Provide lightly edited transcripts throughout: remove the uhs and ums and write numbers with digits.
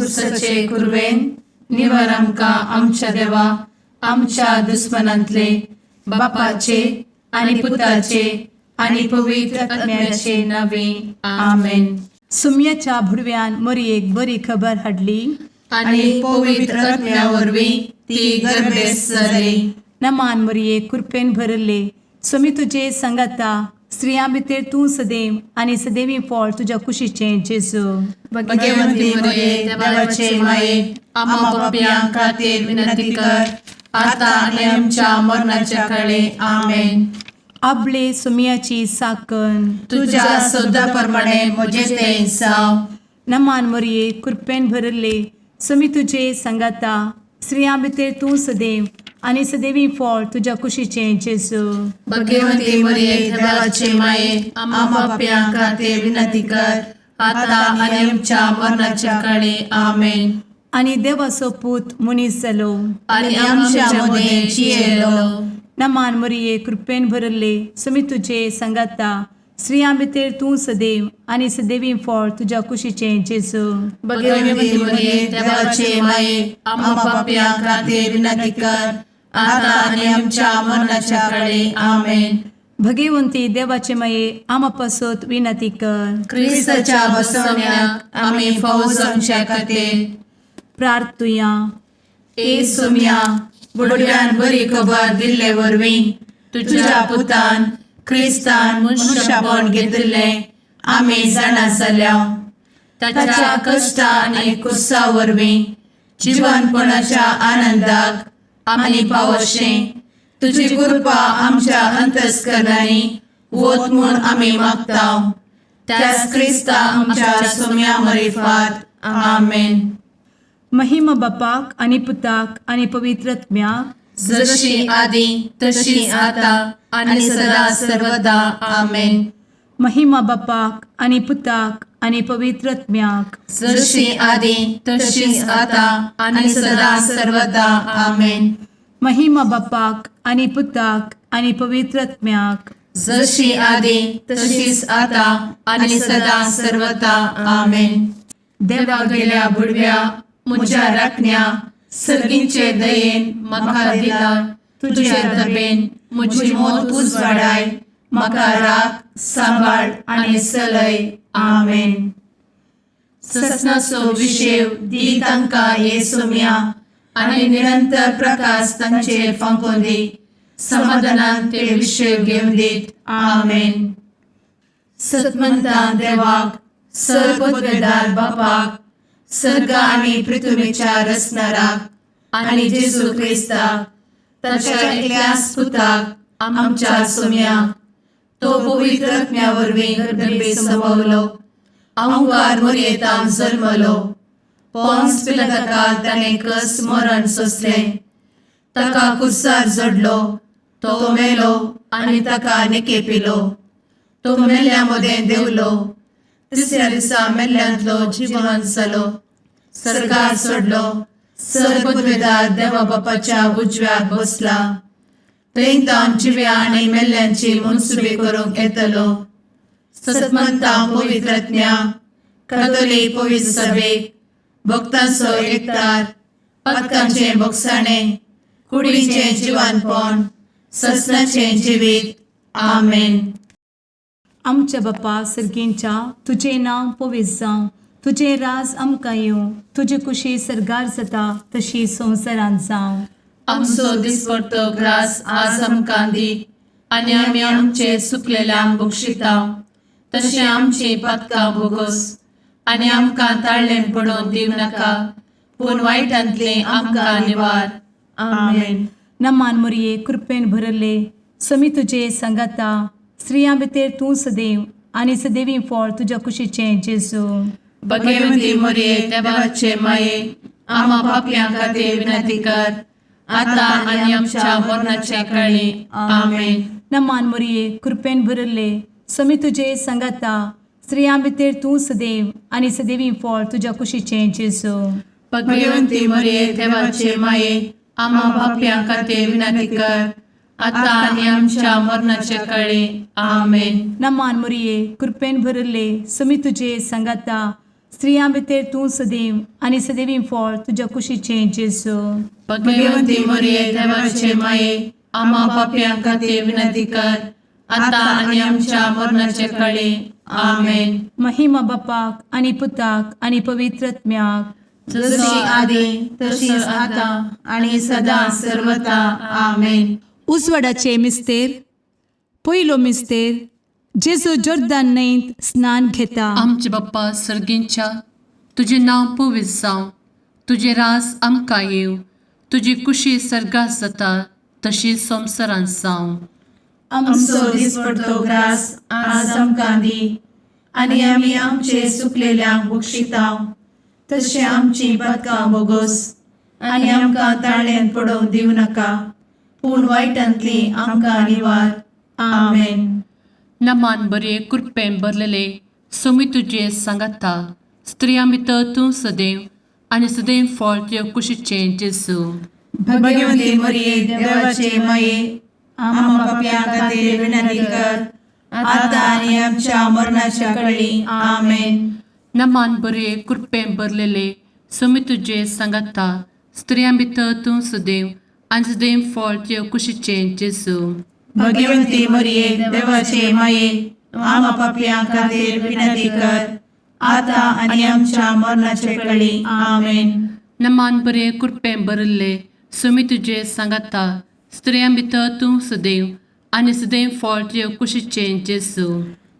कुर्साचे कुरवेन निवार आमकां आमच्या देवा आमच्या दुस्मनांतले बापाचे आनी पुताचे आनी पवित्र आत्म्याचे नावे आमेन. सुम्याच्या भुडव्यान मरयेक बरी खबर हाडली. आनी पवित्र आत्म्या वरवीं ती गर्भेस्त जाली. नमान मरये, कृपेन भरले, स्वामी तुजे संगाता, स्त्रियां भितर तूं सदैव आनी सदैवी फळ तुज्या कुशीचें जेजू. भगवंती मरिये, देवाचे माये, आम्हा पापयां खातीर विनंती कर, आता आनी आमच्या मरणाच्या काळे. आमेन. आबले सुम्याची साकन. तुझ्या शब्दा प्रमाणे म्हजे ते जावं. नमान मरये, कृपेन भरले, स्वामी तुजे संगाता, स्त्रियां भितर तूं सदैव आनी सदैवी फळ तुज्या कुशीचें जेजू. भगवंती मरिये, देवाचे माये, आम्हा पापयां खातीर विनंती कर, आता आनी आमच्या मरणाच्या काळे. आमेन. आनी देवाचो पूत मनीस जालो आनी आमच्या मदें जियेलो. नमान मरिये, कृपेन भरले, स्वामी तुजे संगाता, स्त्रियां भितर तूं सदैव आनी सदैवी फळ तुज्या कुशीचें जेजू. भगवंती मरिये, देवाचे माये, आम्हा पापयां खातीर विनंती कर, आता आनी आमच्या मरणाच्या काळे. आमेन. भगवंती देवाचे माये, आमा पासत विनंती कर. क्रिस्ताच्या बसवण्याक आमी फावो जावच्या खातीर. प्रार्थुया. ए सोम्या, बुडव्यान बरी खबर दिल्ले वरवीं तुझ्या पुतान क्रिस्तान मनुष्यपण घेतिल्लें आमी जाणा जाल्या. ताच्या कश्टा आनी कुर्सा वरवीं जिवनपणाच्या आनंदाक आमी पावशें तुजी कृपा आमच्या अंतस्करणांनी वत म्हूण आमी मागता, त्याच क्रिस्ता आमच्या सोम्या मरिफात. आमेन. महिमा बापाक आनी पुताक आनी पवित्र आत्म्याक. जशी आदी तशी आता आणि सदा सर्वदा. आमेन. महिमा बापाक आनी पुताक आनी पवित्र आत्म्याक. जशी आदी तशीच आता आणि सदा सर्वदा. आमेन. महिमा बापाक आनी पुताक आनी पवित्र आत्म्याक. जशी आदी तशीच आता आणि सदा सर्वदा. आमेन. देवा गेल्या बुडव्या म्हज्या राखण्या, सर्गींचे दयेन म्हाका दिला तुझे दबेन म्हजी मोत उजवाडाय, म्हाका राख, सांबाळ आनी चलय. आमेन. ससनाचो विशेव दी तांकां हे सोम्या आनी निरंतर प्रकाश तांचेर फांकोवन दी, समाधानान ते विशेव घेवन दीत. आमेन. सतमंता देवाक, सर्वपदवेदार बापाक, सर्ग आनी पृथ्वीच्या रचणाराक आनी जेजू क्रिस्ताक ताच्या एकल्याच पुताक आमच्या सोम्याक, तो पवित्र आत्म्या वरवीं गर्भे संभवलो, अंकार मरयेतान जल्मलो, पोन्स पिलाताकाल ताणें कस मरण सोंसलें, ताका कुर्सार जडलो, तो मेलो आनी ताका निकेपिलो, तो मेल्ल्या मदें देंवलो, तिसऱ्या दिसा मेल्ल्यांतलो जिवन जालो, सर्गार सोडलो, सर्वपदवेदार देवा बापाच्या उजव्याक बसला, थंय तावन जिव्या आनी मेल्ल्यांची मनसुबी करूंक येतलो. सतमंता पवित्र आत्म्या, कातोलीक पवित्र सभेक, भक्तांचो एकतार, पातकांचें भोगसाणें, कुडीचें जिवानपण, ससनाचें जिवीत. आमेन. आमच्या बापा सर्गींच्या, तुजें नांव पवित्र जावं, तुजें राज आमकां येवं, तुजी कुशी सर्गार जाता तशी संवसारांत जावं. आमचो दिसपडतो ग्रास आज आमकां दी आनी आमी आमचे चुकलेल्यांक बक्षिता तशें आमची पातकां भोगोस आनी आमकां ताळ्ळें पडोवन दिवं नाका, पूण वायटांतलें आमकां निवार. आमेन. नमान मरिये, कृपेन भरले, स्वामी तुजे संगाता, स्त्रियां भितर तूं सदैव आनी सदैवी फळ तुज्या कुशीचें जेजू. भगवंती मरिये, देवाचे माये, आम्हा पापयां खातीर विनंती कर, आता आनी आमच्या मरणाच्या काळी. आमेन. नमान मरिये, कृपेन भरले, स्वामी तुजे संगाता, स्त्रियां भितर तूं सदैव आनी सदैवी फळ तुज्या कुशीचें जेजू. भगवंती मरिये, देवाचे माये, आम्हा पापयां खातीर विनंती कर, आता आनी आमच्या मरणाच्या काळी. आमेन. नमान मरिये, कृपेन भरले, स्वामी तुजे संगाता, स्त्रियां भितर तूं सदैव आनी सदैवी फळ तुज्या कुशीचें जेजू. भगवंती मोरये, देवाचे माये, आम्हा पापयां खातीर विनंती कर, आतां आनी आमच्या मरणाचे कळे. आमेन. महिमा बापाक आनी पुताक आनी पवित्र आत्म्याक, जशी आदी तशीच आतां आनी सदां सर्वता. आमेन. उजवाडाचे मिस्तेर. पयलो मिस्तेर, जेजू जोर्दान न्हंयत स्नान घेता. आमचे बाप्पा सर्गींच्या, तुजें नांव पवित्र जावं, तुजें राज आमकां येवं, तुजी कुशी सर्गात जाता तशी संवसारांत जावं. आमचो दिसपडतो ग्रास आज आमकां दी आनी आमी आमचे सुकलेल्यांक बक्षितांव तशें आमची पदकां बोगोस आनी आमकां ताळ्यान पडोवंक दिवं नाका, पूण वायटांतली आमकां निवार. आमेन. नमान बरे, कृपेन भरलेले, सोमी तुजे सांगाता, स्त्रियां भितर तूं सदैव आनी सदैव फळ तुज्या कुशीचें जेजू. भगवंती मरिये, देवाचे माये, आम्हा पापयां खातीर विनंती कर, आतां आनी आमच्या मरणाच्या कळी. आमेन. नमान बरे, कृपेन भरलेले, सोमी तुजे सांगाता, स्त्रियां भितर तूं सदैव आनी सदैव फळ तुज्या कुशीचें जेजू. भगवंती मरिये, देवाचे माये, आम्हा पापयां खातीर विनंती कर, आतां आनी आमच्या मरणाच्या कळी. आमेन. नमान बरे, कृपेन भरिल्ले, सोमी तुजे सांगाता, स्त्रियां भितर तूं सदैव आनी सदैव फळ तुज्या कुशीचें जेजू.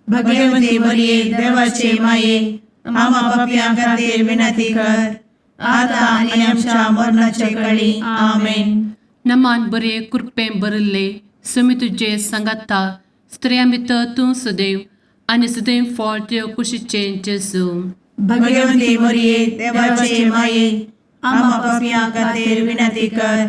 भगवंती मरिये, देवाचे माये, आम्हा पापयां खातीर विनंती कर, आतां आनी आमच्या मरणाच्या कळी. आमेन. नमान बरे, कृपेन भरिल्ले, सोमी तुजे सांगाता, स्त्रियां भितर तूं सदैव आनी सदैव फळ तुज्या कुशीचें जेजू. भगवंती मरिये, देवाचे माये, आम्हा पापयां खातीर विनंती कर,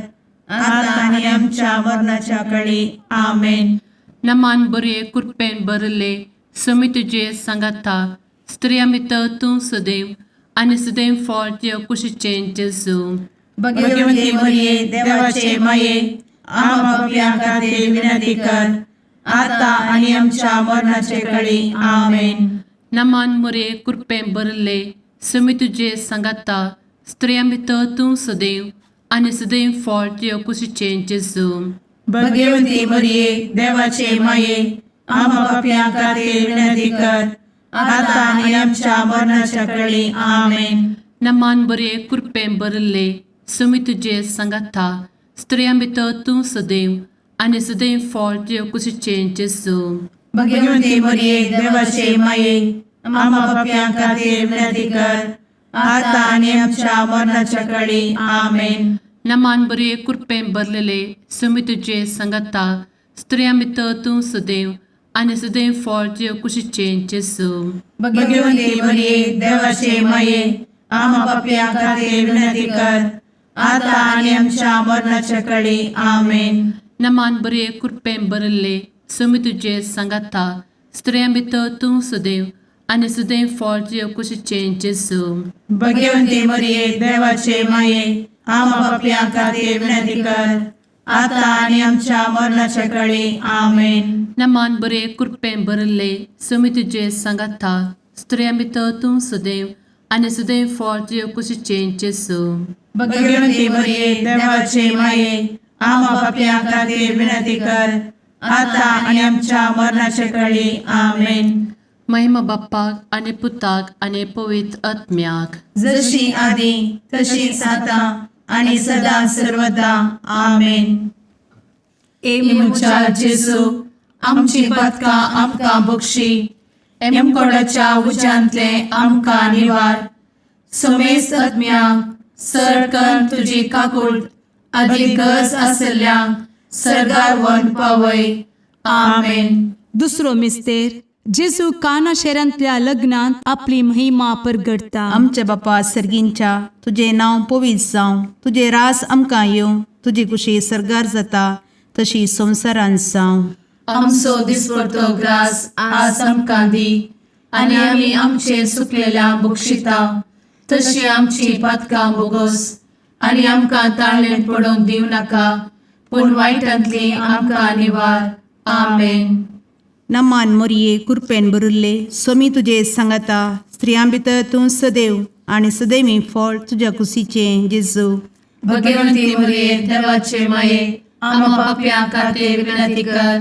आतां आनी आमच्या मरणाच्या कळी. आमेन. नमान बरे, कृपेन भरिल्ले, सोमी तुजे सांगाता, स्त्रियां भितर तूं सदैव आनी सदैव फळ तुज्या कुशीचें जेजू. भगवंती मरिये, देवाचे माये, आम्हा पापयां खातीर विनंती कर, आतां आनी आमच्या मरणाचे कळी. आमेन. नमान मुरे, कृपेन भरिल्ले, सोमी तुजे सांगाता, स्त्रियां भितर तूं सदैव आनी सदैव फळ तुज्या कुशीचें जेजू. भगवंती मरिये, देवाचे माये, आम्हा पापयां खातीर विनंती कर, आतां आनी आमच्या मरणाच्या कळी. आमेन. नमान बरे, कृपेन भरिल्ले, सोमी तुजे सांगाता, स्त्रियां भितर तूं सदैव आनी सदैव फळ तुज्या कुशीचें जेजू. भगवंती मरिये, देवाचे माये, आम्हा पापयां खातीर विनंती कर, आतां आनी आमच्या मरणाच्या कळी. आमेन. नमान बरे, कृपेन भरलेले, सोमी तुजे सांगाता, स्त्रियां भितर तूं सदैव आनी सदैव फळ तुज्या कुशीचें जेजू. भगवंती मरिये, देवाचे माये, आम्हा पापयां खातीर विनंती कर, आतां आनी आमच्या मरणाच्या कळी. आमेन. नमान बरे, कृपेन भरिल्ले, सोमी तुजे सांगाता, स्त्रियां भितर तूं सदैव आनी सदैव फळ तुज्या कुशीचें जेजू. भगवंती मरिये, देवाचे माये, आम्हा पापयां खातीर विनंती कर, आतां आनी आमच्या मरणाच्या कळी. आमेन. नमान बरे, कृपेन भरिल्ले, सोमी तुजे सांगाता, स्त्रियां भितर तूं सदैव आनी सदैव फळ तुज्या कुशीचें जेजू. भगवंती मरिये, देवाचे माये, आम्हा पापयां खातीर विनंती कर, आतां आनी आमच्या मरणाच्या कळी. आमेन. महिमा बाप्पाक आनी पुताक आनी पवित्र आत्म्याक, जशी आदी तशीच आतां आनी सदां सर्वदा. आमेन. ए म्हज्या जेजू, आमची पदकां आमकां बक्षी, एमकोडाच्या उज्यांतले आमकां निवार, समेस्त आत्म्यांक सरकन तुजी काकूट आदी गरज आसल्ल्यांक सरगार वन पावय. आमेन. दुसरो मिस्तेर, जेजू काना शहरांतल्या लग्नांत आपली महिमा परगटता. आमच्या बापा सर्गींच्या, तुजें नांव पवित्र जावं, तुजें रास आमकां येवं, तुजी कुशी सर्गार जाता तशी संवसारांत जावं. आमचो दिसपडतो ग्रास आज आमकां दी आनी आमी आमचे सुकलेल्या बक्षिता तशी आमची पातकां बोगोस आनी आमकां ताळ्ळें पडोवंक दिवं नाका, पूण वायटांतली आमकां निवार. आमेन. नमान मोरये कुरपेन भरिल्ले सोमी तुजे सांगाता स्त्रियां भितर तूं सदैव आनी सदैवी फळ तुज्या कुशीचें जेजू. भगवंती मरिये देवाचे माये आम्हा पापयां खातीर विनंती कर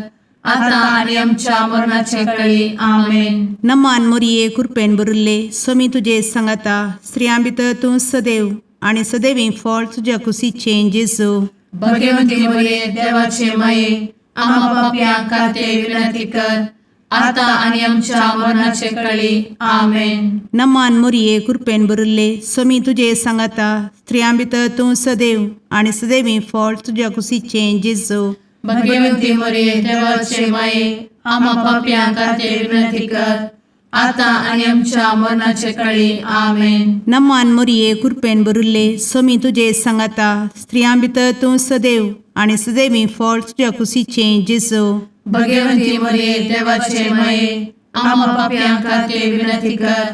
आता आणि आमच्या मरणाच्या कळी. आमेन. नमान मोरये कुरपेन भरिल्ले सोमी तुजे सांगाता स्त्रियां भितर तूं सदैव आनी सदैवी फळ तुज्या कुशीचें जेजू. भगवंती मरिये देवाचे माये आम्हा पापयां खातीर विनंती कर आता आणि आमच्या मरणाच्या कळी. आमेन. नमान मोरये कुरपेन भरिल्ले सोमी तुजे सांगाता स्त्रियां भितर तूं सदैव आनी सदैवी फळ तुज्या कुशीचें जेजू. भगवंती मरिये देवाचे माये आम्हा पापयां खातीर विनंती कर आता आणि आमच्या मरणाच्या कळी. आमेन. नमान मोरये कुरपेन भरिल्ले सोमी तुजे सांगाता स्त्रियां भितर तूं सदैव आनी सदैवी फळ तुज्या कुशीचें जेजू. भगवंती मरिये देवाचे माये आम्हा पापयां खातीर विनंती कर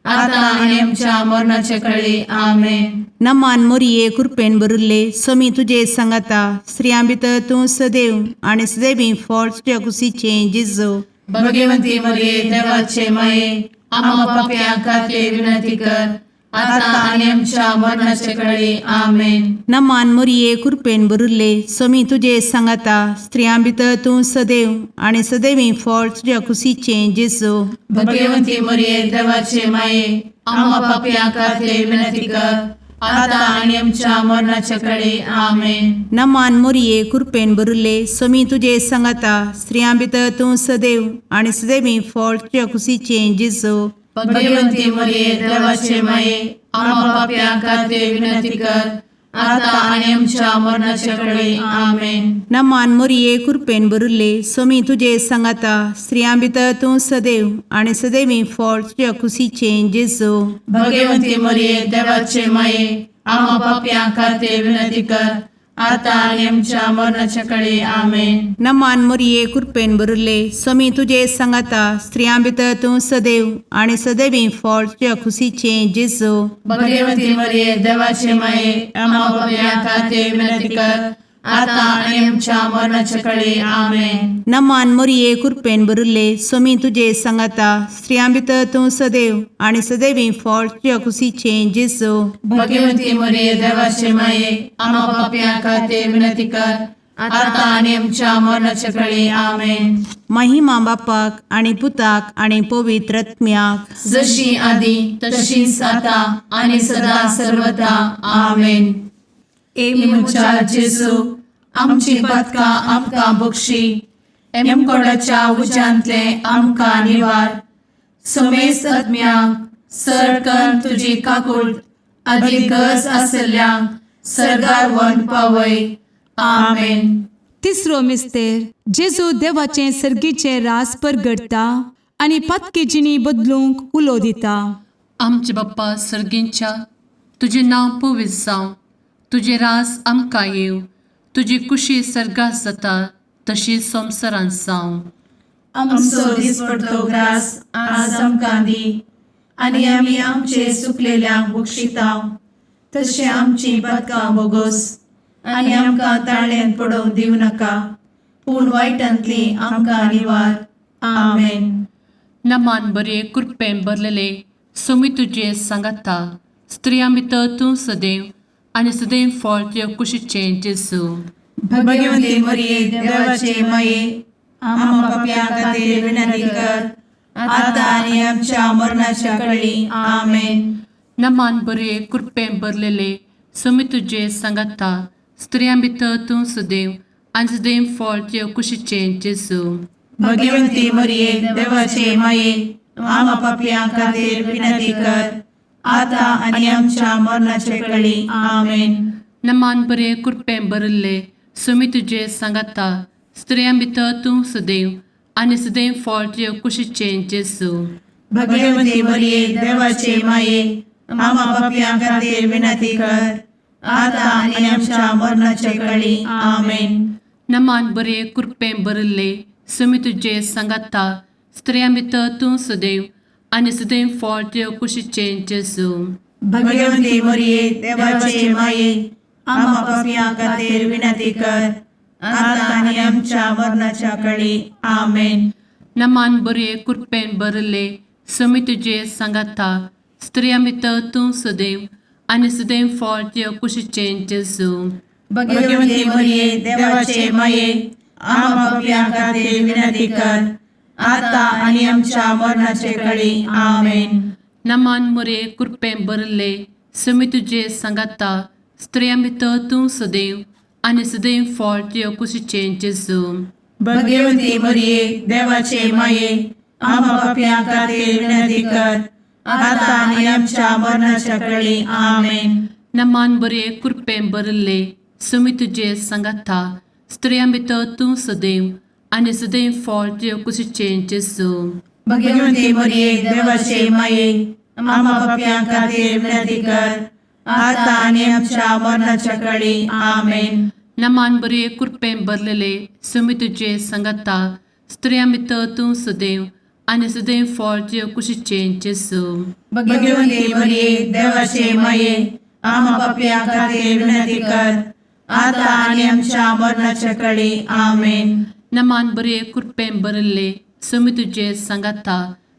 आता आणि आमच्या मरणाच्या कळी. आमेन. नमान मोरये कुरपेन भरिल्ले सोमी तुजे सांगाता स्त्रियां भितर तूं सदैव आनी सदैवी फळ तुज्या कुशीचें जेजू. भगवंती मरिये देवाचे माये आम्हा पापयां खातीर विनंती कर आता आणि आमच्या मरणाच्या कळी. आमेन. नमान मोरये कुरपेन भरिल्ले सोमी तुजे सांगाता स्त्रियां भितर तूं सदैव आनी सदैवी फळ तुज्या कुशीचें जेजू. भगवंती मरिये देवाचे माये आम्हा पापयां खातीर विनंती कर आता आणि आमच्या मरणाच्या कळी. आमेन. नमान मोरये कुरपेन भरिल्ले सोमी तुजे सांगाता स्त्रियां भितर तूं सदैव आनी सदैवी फळ तुज्या कुशीचें जेजू. भगवंती मरिये देवाचे माये आम्हा पापयां खातीर विनंती कर आता आणि आमच्या मरणाच्या कळी. आमेन. नमान मोरये कुरपेन भरिल्ले सोमी तुजे सांगाता स्त्रियां भितर तूं सदैव आनी सदैवी फळ तुज्या कुशीचें जेजू. भगवंती मरिये देवाचे माये आम्हा पापयां खातीर विनंती कर आता आणि आमच्या मरणाच्या कळी. आमेन. नमान मोरये कुरपेन भरिल्ले सोमी तुजे सांगाता स्त्रियां भितर तूं सदैव आनी सदैवी फळ तुज्या कुशीचें जेजू. भगवंती मरिये देवाचे माये आम्हा पापयां खातीर विनंती कर आता आणि आमच्या मरणाच्या कळी. आमेन. नमान मोरये कुरपेन भरिल्ले सोमी तुजे सांगाता स्त्रियां भितर तूं सदैव आनी सदैवी फळ तुज्या कुशीचें जेजू. भगवंती मरिये देवाचे माये आम्हा पापयां खातीर विनंती कर आता आणि आमच्या मरणाच्या कळी. आमेन. महिमा बापाक आनी पुताक आनी पवित्र आत्म्याक, जशी आदी तशीच आता आणि सदा सर्वदा. आमेन. ए म्हज्या जेजू आमची पातकां आमकां बक्षी एमकोडाच्या उज्यांतले आमकां निवार समेस्त आत्म्यांक सरकन तुजी काकूट आदी गरज आसल्ल्यांक सरगार व्हरून पावय. आमेन. तिसरो मिस्तेर जेजू देवाचें सर्गीचें रास परगटता आनी पातकी जिणी बदलूंक उलो दिता. आमचे बाप्पा सर्गींच्या तुजें नांव पवित्र जावं, तुजें रास आमकां येवं, तुजी कुशी सर्गात जाता तशी संवसारांत जावं. आमचो दिसपडतो ग्रास आज आमकां दी आनी आमी आमचे सुकलेल्यांक बक्षितांव तशें आमची पातकां बोगोस आनी आमकां ताळ्यांत पडोवंक दिवं नाका पूण वायटांतली आमकां निवार. आमेन. नमान बरे कृपेन भरलेले सोमी तुजे सांगाता स्त्रियां भितर तूं सदैव आनी सदैव फळ तुज्या कुशीचें जेजू. भगवंती मरिये देवाचे माये आम्हा पापयां खातीर विनंती कर आता आनी आमच्या मरणाच्या कळी. आमेन. नमान बरे कृपेन भरलेले सोमी तुजे सांगाता स्त्रियां भितर तूं सदैव आनी सदैव फळ तुज्या कुशीचें जेजू. भगवंती मरिये देवाचे माये आम्हा पापयां खातीर विनंती कर आता आनी आमच्या मरणाच्या कळी. आमेन. नमान बरे कृपेन भरिल्ले सोमी तुजे सांगाता स्त्रियां भितर तूं सदैव आनी सदैव फळ तुज्या कुशीचें जेजू. भगवंती मरिये देवाचे माये आम्हा पापयां खातीर विनंती कर आता आनी आमच्या मरणाच्या कळी. आमेन. नमान बरे कृपेन भरिल्ले सोमी तुजे सांगाता स्त्रियां भितर तूं सदैव आनी सदैव फळ तुज्या कुशीचें जेजू. भगवंती मरिये देवाचे माये आम्हा पापयां खातीर विनंती कर आता आनी आमच्या मरणाच्या कळी. आमेन. नमान बरये कृपेन भरले समी तुजे सांगाता स्त्रिया भितर तूं सदैव आनी सदैव फळ तुज्या कुशीचें जेजू. भगवती मरिये, देवाचे माये, आम्हा पापयां खातीर विनंती कर, आता आनी आमच्या मरणाचे कळी. आमेन. नमान मरये कृपेन भरले समी तुजे सांगाता स्त्रिया भितर तूं सदैव आनी सदैव फळ तुज्या कुशीचें जेजू. भगवती मरिये, देवाचे माये, आम्हा पापयां खातीर विनंती कर, आता आनी आमच्या मरणाच्या कळी. आमेन. नमान बरये कृपेन भरले समी तुजे सांगाता स्त्रियां भितर तूं सदैव आनी सदैव फळ तुज्या कुशीचें जेजू. भगवती मरिये, देवाचे माये, आम्हा पापयां खातीर विनंती कर, आता आनी आमच्या मरणाच्या कळी. आमेन. नमान बरये कृपेन भरलेले समी तुजे सांगाता स्त्रियां भितर तूं सदैव आनी सदैव फळ तुज्या कुशीचें जेजू. भगवती मरिये, देवाचे माये, आम्हा पापयां खातीर विनंती कर, आता आनी आमच्या मरणाच्या कळी. आमेन. नमान बरये कृपेन भरले समी तुजे सांगाता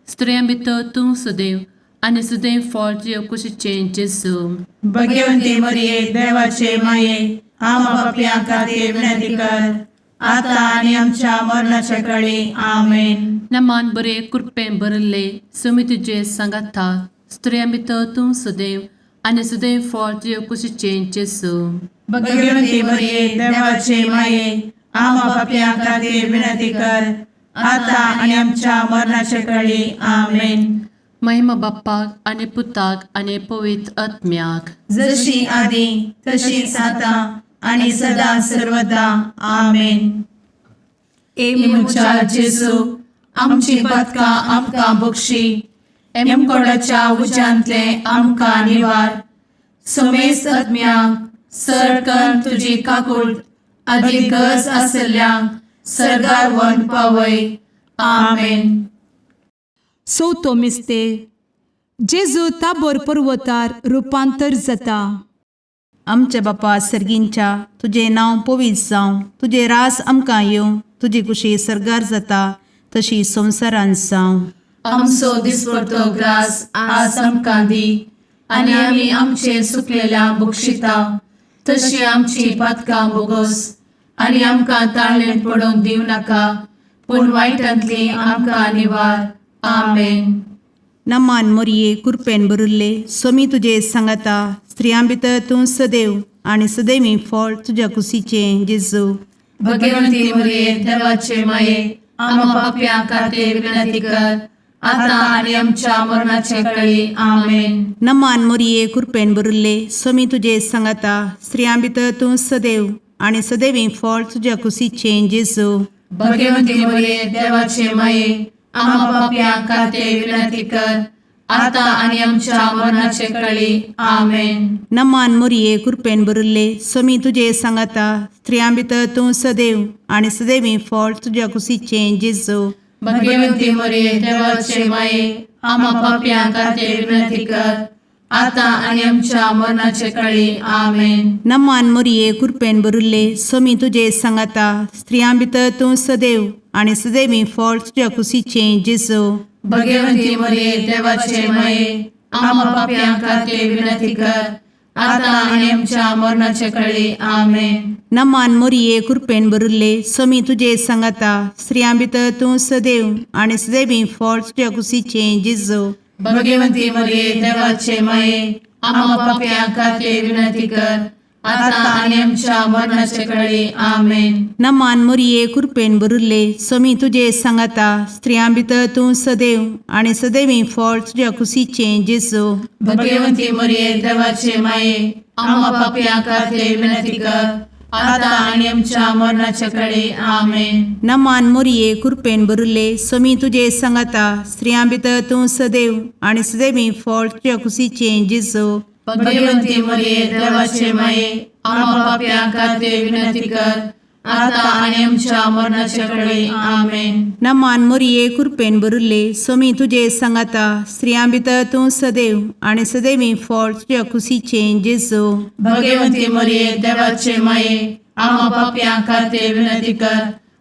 स्त्रियां भितर तूं सदैव आनी सदैव फळ तुज्या कुशीचें जेजू. भगवती मरिये, देवाचे माये, आम्हा पापयां खातीर विनंती कर, आता आनी आमच्या मरणाच्या कळी. आमेन. नमान बरये कृपेन भरले समी तुजे सांगाता स्त्रियां भितर तूं सदैव आनी सदैव फळ तुज्या कुशीचें जेजू. भगवती मरिये, देवाचे माये, आम्हा पापयां खातीर विनंती कर, आता आनी आमच्या मरणाच्या कळी. आमेन. महिमा बाप्पाक आनी पुताक आनी पवित्र आत्म्याक. जशी आदी तशीच आता आणि सदा सर्वदा. आमेन. ए म्हज्या जेजू, आमची पातकां आमकां बक्षी, एमकोडाच्या उज्यांतले आमकां निवार, समेस्त आत्म्यांक सरकन तुजी काकूळ आदी गरज आसल्ल्यांक सर्गार व्हरून पावय. आमेन. चवथो मिस्तेर जेजू ताबोर पर्वतार रुपांतर जाता. आमच्या बापा सर्गींच्या, तुजें नांव पवित्र जावं, तुजें राज आमकां येवं, तुजी कुशी सर्गार जाता तशी संवसारांत जावं. आमचो दिसपडतो ग्रास आज आमकां दी आनी आमी आमचे सुकलेल्या बक्षिता तशी आमची पातकां बोगस आनी आमकां ताळणेन पडोवंक दिवं नाका, पूण वायटांतली आमकां निवार. आमेन. नमान मोरये, कृपेन भरिल्ले, स्वामी तुजे सांगाता, स्त्रियां भितर तूं सदैव आनी सदैवी फळ तुज्या कुशीचें जेजू. भगवंती मरिये, देवाचे माये, आम्हा पापयां खातीर विनंती कर, आता आनी आमच्या मरणाचे कळी. आमेन. नमान मोरये, कृपेन भरिल्ले, स्वामी तुजे सांगाता, स्त्रियां भितर तूं सदैव आनी सदैवी फळ तुज्या कुशीचें जेजू. भगवंती मरिये, देवाचे माये, आम्हा पापयां खातीर विनंती कर, आता आनी आमच्या मरणाचे कळी. आमेन. नमान मोरये, कृपेन भरिल्ले, स्वामी तुजे सांगाता, स्त्रियां भितर तूं सदैव आनी सदैवी फळ तुज्या कुशीचें जेजू. भगवंती मरिये, देवाचे माये, आम्हा पापयां खातीर विनंती कर, आता आनी आमच्या मरणाचे कळी. आमेन. नमान मोरये, कृपेन भरिल्ले, स्वामी तुजे सांगाता, स्त्रियां भितर तूं सदैव आनी सदैवी फळ तुज्या कुशीचें जेजू. भगवंती मरिये, देवाचे माये, आम्हा पापयां खातीर विनंती कर, आता आनी आमच्या मरणाचे कळी. आमेन. नमान मोरये, कृपेन भरिल्ले, स्वामी तुजे सांगाता, स्त्रियां भितर तूं सदैव आनी सदैवी फळ तुज्या कुशीचें जेजू. भगवंती मरिये, देवाचे माये, आम्हा पापयां खातीर विनंती कर, आता आनी आमच्या मरणाचे कळी. आमेन. नमान मोरये, कृपेन भरिल्ले, स्वामी तुजे सांगाता, स्त्रियां भितर तूं सदैव आनी सदैवी फळ तुज्या कुशीचें जेजू. भगवंती मरिये, देवाचे माये, आम्हा पापयां खातीर विनंती कर, आता आनी आमच्या मरणाचे कळी. आमेन. नमान मोरये, कृपेन भरिल्ले, स्वामी तुजे सांगाता, स्त्रियां भितर तूं सदैव आनी सदैवी फळ तुज्या कुशीचें जेजू. भगवंती मरिये, देवाचे माये, आम्हा पापयां खातीर विनंती कर, आता आनी आमच्या मरणाचे कळी. आमेन. नमान मोरये, कृपेन भरिल्ले, स्वामी तुजे सांगाता, स्त्रियां भितर तूं सदैव आनी सदैवी फळ तुज्या कुशीचें जेजू. भगवंती मरिये, देवाचे माये, आम्हा पापयां खातीर विनंती कर,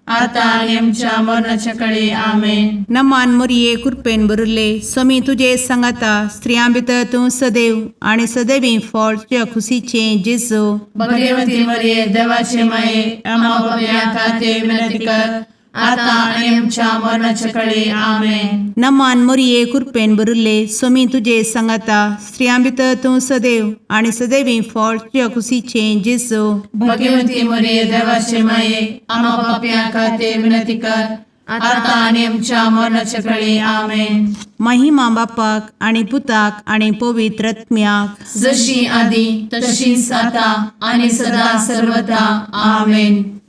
आतां आनी आमच्या मरणाच्या कडे. आमेन. नमान मोरये, कृपेन भरिल्ले, स्वामी तुजे सांगाता. स्त्रियां भितर तूं सदैव आनी सदैवी फळ तुज्या खुशीचें जेजू. भगवती मरिये, देवाचे माये, आम्हा पापयां खातीर विनंती कर, आतां आनी आमच्या मरणाच्या कडे. आमेन. नमान मोरये, कृपेन भरिल्ले, स्वामी तुजे सांगाता. स्त्रियां भितर तूं सदैव आनी सदैवी फळ तुज्या खुशीचें जेजू. भगवती मरिये, देवाचे माये, आम्हा पापयां खातीर विनंती कर, आतां आनी आमच्या मरणाच्या कडे. आमेन. महिमा बापाक आनी पुताक आनी पवित्र आत्म्याक. जशी आदी तशीच आता आणि सदा सर्वदा. आमेन.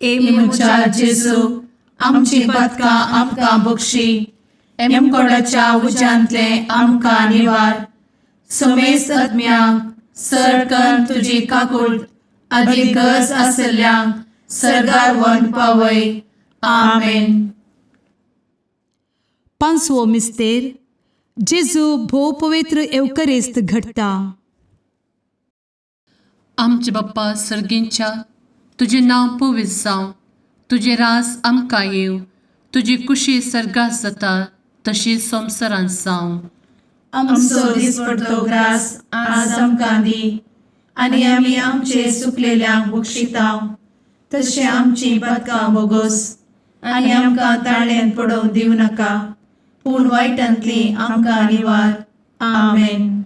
ए म्हज्या जेजू, आमची पातकां आमकां बक्षी, एमकोडाच्या उज्यांतले आमकां निवार, समेस्त आत्म्यांक सरकन तुजी काकूट आदी गरज आसल्ल्यांक सरगार व्हरून पावय. आमेन. पांचवो मिस्तेर, जेजू भोव पवित्र एवकरिस्त घडटा. आमचे बाप्पा सर्गींच्या, तुजें नांव पवित्र जावं, तुजें राज आमकां येवं, तुजी कुशी सर्गात जाता तशी संवसारांत जावं. आमचो दिसपडतो ग्रास आज आमकां दी, आनी आमी आमचे सुकलेल्यांक बक्षितांव, तशें आमची पातकां बोगोस, आनी आमकां ताळ्यान पडोवंक दिवं नाका, पूण वायटांतली आमकां निवार. आमेन.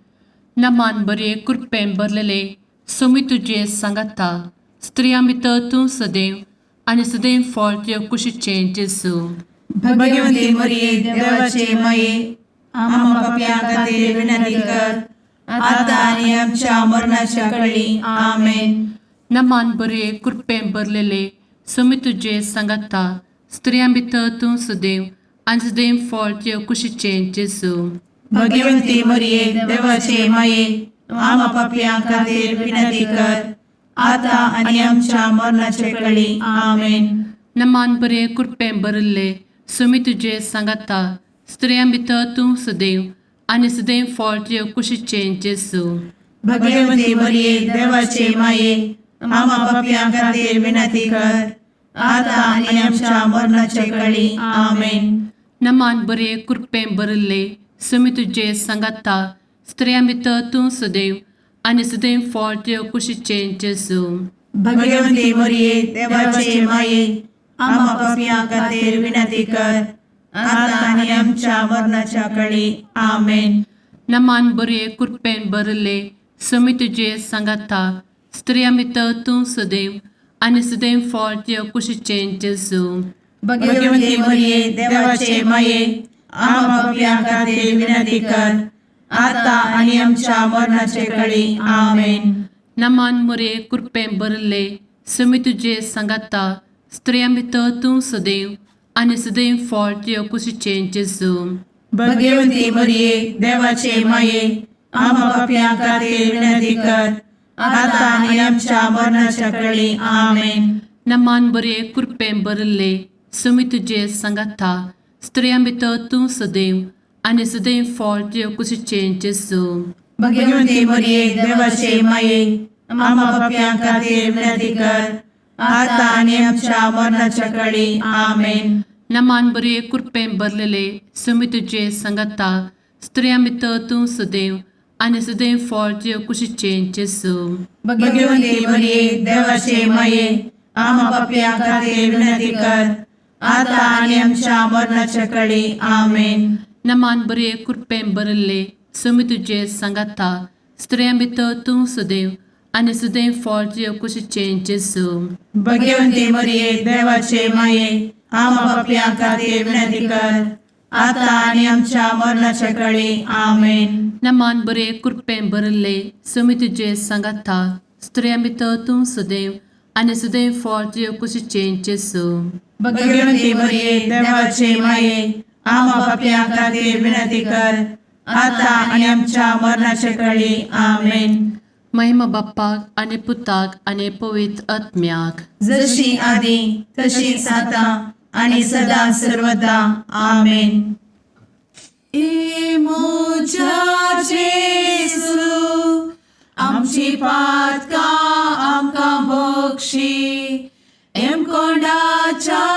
नमान बरे, कृपेन भरलेले, सोमी तुजे सांगाता. स्त्रियां भितर तूं सदैव आनी सदैव फळ तुज्या कुशीचें जेजू. भगवती मरिये, देवाचे माये, आम्हा पापयां खातीर विनंती कर, आतां आनी आमच्या मरणाच्या कळी. आमेन. नमान बरे, कृपेन भरलेले, सोमी तुजे सांगाता. स्त्रियां भितर तूं सदैव आनी सदैव फळ तुज्या कुशीचें जेजू. भगवती मरिये, देवाचे माये, आम्हा पापयां खातीर विनंती कर, आतां आनी आमच्या मरणाचे कळी. आमेन. नमान बरे, कृपेन भरिल्ले, सोमी तुजे सांगाता. स्त्रियां भितर तूं सदैव आनी सदैव फळ तुज्या कुशीचें जेजू. भगवती मरिये, देवाचे माये, आम्हा पापयां खातीर विनंती कर, आतां आनी आमच्या मरणाचे कळी. आमेन. नमान बरे, कृपेन भरिल्ले, सोमी तुजे सांगाता. स्त्रियां भितर तूं सदैव आनी सदैव फळ तुज्या कुशीचें जेजू. भगवती मरिये, देवाचे माये, आम्हा पापयां खातीर विनंती कर, आतां आनी आमच्या मरणाच्या कळी. आमेन. नमान बरे, कृपेन भरिल्ले, सोमी तुजे सांगाता. स्त्रियां भितर तूं सदैव आनी सदैव फळ तुज्या कुशीचें जेजू. भगवती मरिये, देवाचे माये, आम्हा पापयां खातीर विनंती कर, आतां आनी आमच्या मरणाचे कळी. आमेन. नमान मुरे, कृपेन भरिल्ले, सोमी तुजे सांगाता. स्त्रियां भितर तूं सदैव आनी सदैव फळ तुज्या कुशीचें जेजू. भगवती मरिये, देवाचे माये, आम्हा पापयां खातीर विनंती कर, आतां आनी आमच्या मरणाच्या कळी. आमेन. नमान बरे, कृपेन भरिल्ले, सोमी तुजे सांगाता. स्त्रियां भितर तूं सदैव आनी सदैव फळ तुज्या कुशीचें जेजू. भगवती मरिये, देवाचे माये, आम्हा पापयां खातीर विनंती कर, आतां आनी आमच्या मरणाच्या कळी. आमेन. नमान बरे, कृपेन भरलेले, सोमी तुजे सांगाता. स्त्रियां भितर तूं सदैव आनी सदैव फळ तुज्या कुशीचें जेजू. भगवती मरिये, देवाचे माये, आम्हा पापयां खातीर विनंती कर, आतां आनी आमच्या मरणाच्या कळी. आमेन. नमान बरे, कृपेन भरिल्ले, सोमी तुजे सांगाता. स्त्रियां भितर तूं सदैव आनी सदैव फळ तुज्या कुशीचें जेजू. भगवती मरिये, देवाचे माये, आम्हा पापयां खातीर विनंती कर, आतां आनी आमच्या मरणाच्या कळी. आमेन. नमान बरे, कृपेन भरिल्ले, सोमी तुजे सांगाता. स्त्रियां भितर तूं सदैव आनी सदैव फळ तुज्या कुशीचें जेजू. भगवती मरिये, देवाचे माये, आम्हा पापयां खातीर विनंती कर, आतां आनी आमच्या मरणाच्या कळी. आमेन. महिमा बाप्पाक आनी पुताक आनी पवित्र आत्म्याक. जशी आदी तशीच आतां आणि सदा सर्वदा. आमेन. ए म्हज्या जेजू, आमची पातकां आमकां बक्षी, एमकोंडाच्या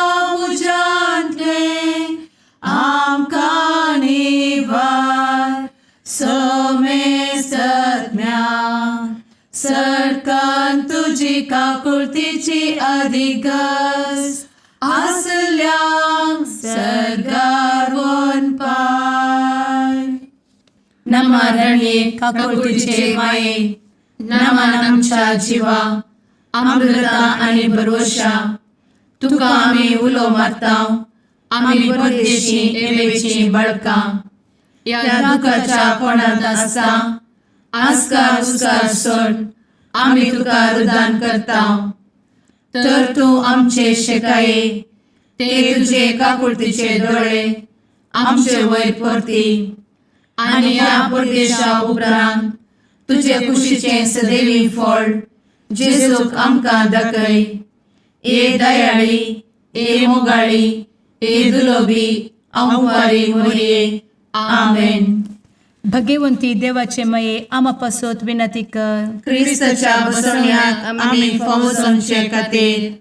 तुजी काकुळतीची अधिगस आसल्यांक सर्गार वनपाय. नमा रणये काकुळतीचे माये, नमन आमच्या जिवा, अमृता आनी भरवशा, तुका आमी उलो मारता, आमी परदेशी एवेची बळकां ह्या दुखाच्या कोणांत आसता आस्कार उस्कार सोड आमी तुका रुदान करता. तर तूं आमचे शेकाये ते तुजे काकुळतीचे दोळे आमचे वयर परती आनी ह्या परदेशा उपरांत तुजे कुशीचें सदैवी फळ जेजूक आमकां दाखय. ए दयाळी, ए मोगाळी, ए दुलोबी अंवारी मोरये. आमेन. भगवंती देवाचे मये आमा पासत विनंती कर. क्रिस्ताच्या बसवण्याक आमी फावो जावचे खातीर.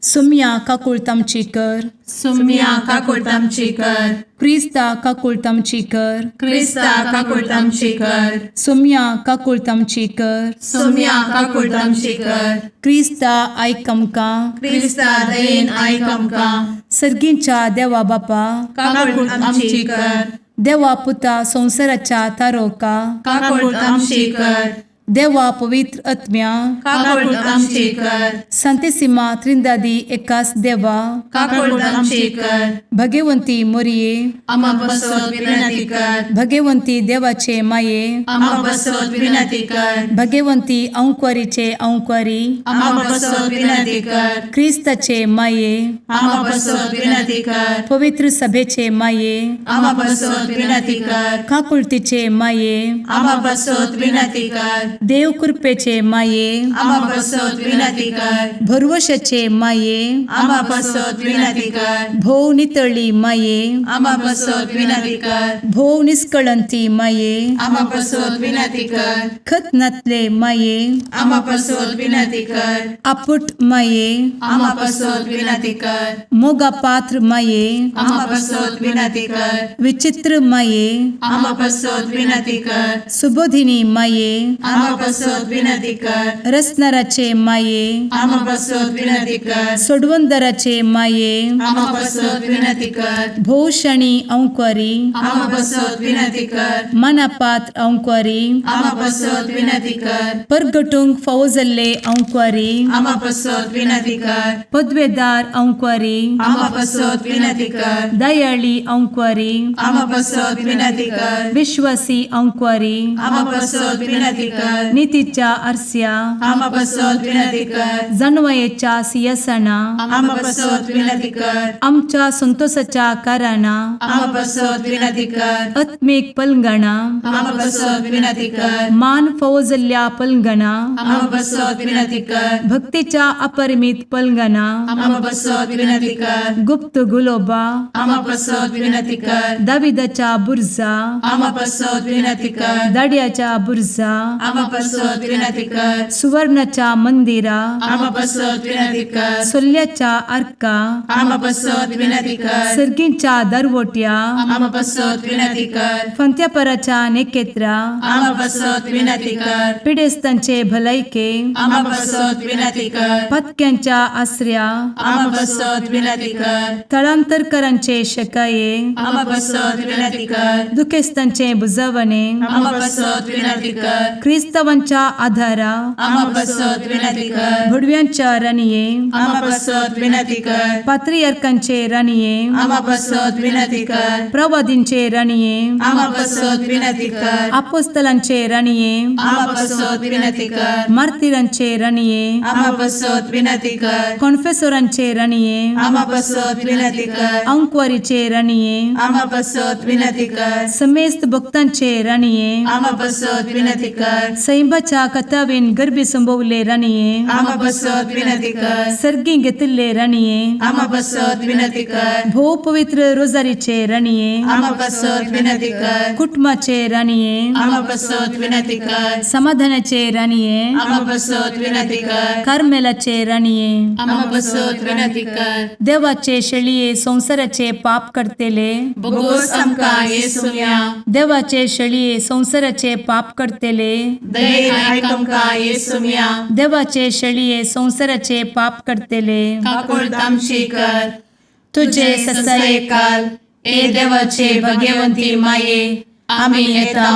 सुम्या काकुळत आमची कर. सुम्या काकुळट आमची कर. क्रिस्ता काकुळत आमची कर. क्रिस्ता काकुळट आमची कर. सुम्या काकुळत आमची कर. सुम्या काकुळट आमची कर. क्रिस्ता आयक आमकां. क्रिस्ता दयेन आयक आमकां. सर्गींच्या देवा बापा, काकुळट आमची कर. देवा पुता संवसाराच्या तारोका, काकुळट आमची कर. देवा पवित्र आत्म्या, काकुळट आमची कर. संतेसिमा त्रिंदादी एकास देवा, काकुळट आमची कर. भगवंती मोरये, आमा बसत विनंती कर. भगवंती देवाचे माये, आमा बसत विनंती कर. भगवंती अंक्वारीचे अंक्वारी, आमा बसत विनंती कर. क्रिस्ताचे माये, आमा बसत विनंती कर. पवित्र सभेचे माये, आमा बसत विनंती कर. काकुळतीचे माये, आमा बसत विनंती कर. देव कृपेचे माये, आमा बसत विनंती कर. भरवशाचे माये, आमा बसत विनंती कर. भोव नितळी माये, आमा बसत विनंती कर. भोव निस्कळंती माये, आमा बसत विनंती कर. खत नातले माये, आमा बसत विनंती कर. आपुट माये, आमा बसत विनंती कर. मोगा पात्र माये, आमा बसत विनंती कर. विचित्र माये, आमा बसत विनंती कर. सुबोधिनी माये, आमा बसत विनंती कर. रसनाराचे माये, आमा बसत विनंती कर. सोडवंदराचे माये, आमा बसत विनंती कर. भोवशणी अंक्वारी, आमा बसत विनंती कर. मनापात्र अंक्वारी, आमा बसत विनंती कर. परगटूंक फावो जाल्ले अंक्वारी, आमा बसत विनंती कर. पदवेदार अंक्वारी, आमा बसत विनंती कर. दयाळी अंक्वारी, आमा बसत विनंती कर. विश्वासी अंक्वारी, आमा बसत विनंती कर. नितीच्या आरस्या, आमा बसत विनंती कर. जानवयेच्या सियासना, आमा बसत विनंती कर. आमच्या संतोषाच्या कारणा, आमा बसत विनंती कर. आत्मीक पलंगणा, आमा बसत विनंती कर. मान फावो जाल्ल्या पलंगणा, आमा बसत विनंती कर. भक्तीच्या अपरिमित पलंगणा, आमा बसत विनंती कर. गुप्त गुलोबा, आमा बसत विनंती कर. दाविदाच्या बुर्जा, आमा बसत विनंती कर. दाड्याच्या बुर्जा, आमा बसत विनंती कर. सुवर्णाच्या मंदिरा, आमा बसत विनंती कर. सोल्ल्याच्या आर्का, आमा बसत विनंती कर. सर्गींच्या दरवट्या, आमा बसत विनंती कर. फंत्यापराच्या नेकेत्रा, आमा बसत विनंती कर. पिडेस्तांचे भलायके, आमा बसत विनंती कर. पत्क्यांच्या आसऱ्या, आमा बसत विनंती कर. थळांतरकरांचे शकाये, आमा बसत विनंती कर. दुखेस्तांचे बुजवणे, आमा बसत विनंती कर. क्रिस्तावांच्या आधारा, आमा बसत विनंती कर. भुडव्यांच्या राणये, आमा बसत विनंती कर. पात्रियार्कांचे राणये, आमा बसत विनंती कर. प्रवादींचे राणये, आमा बसत विनंती कर. आपोस्तलांचे राणये, आमा बसत विनंती कर. मार्तिरांचे राणये, आमा बसत विनंती कर. कॉन्फेसोरांचे राणये, आमा बसत विनंती कर. अंक्वारीचे राणये, आमा बसत विनंती कर. समेस्त भक्तांचे राणये, आमा बसत विनंती कर. सैंबाच्या कथावेन गर्भी संभवले राणये, आमा बसत विनंती कर. सर्गी घेतिल्ले राणये, आमा बसत विनंती कर. भोव पवित्र रोजारीचे राणये, आमा बसत विनंती कर. कुटुंबाचे राणये, आमा बसत विनंती कर. समाधानाचे राणये, आमा बसत विनंती कर. कार्मेलाचे राणये, आमा बसत विनंती कर. देवाचे शेळये संवसाराचे पाप करतेले, बोगोस आमकां येसुया. देवाचे शेळये संवसाराचे पाप करतेले, दयेन आयक आमकां येसुम्या. देवाचे शेळये संवसाराचे पाप करतले, काकुळट आमची कर. तुझे तुझे ससाये ससायकाल ए देवाचे भगवंती माये, आमी येता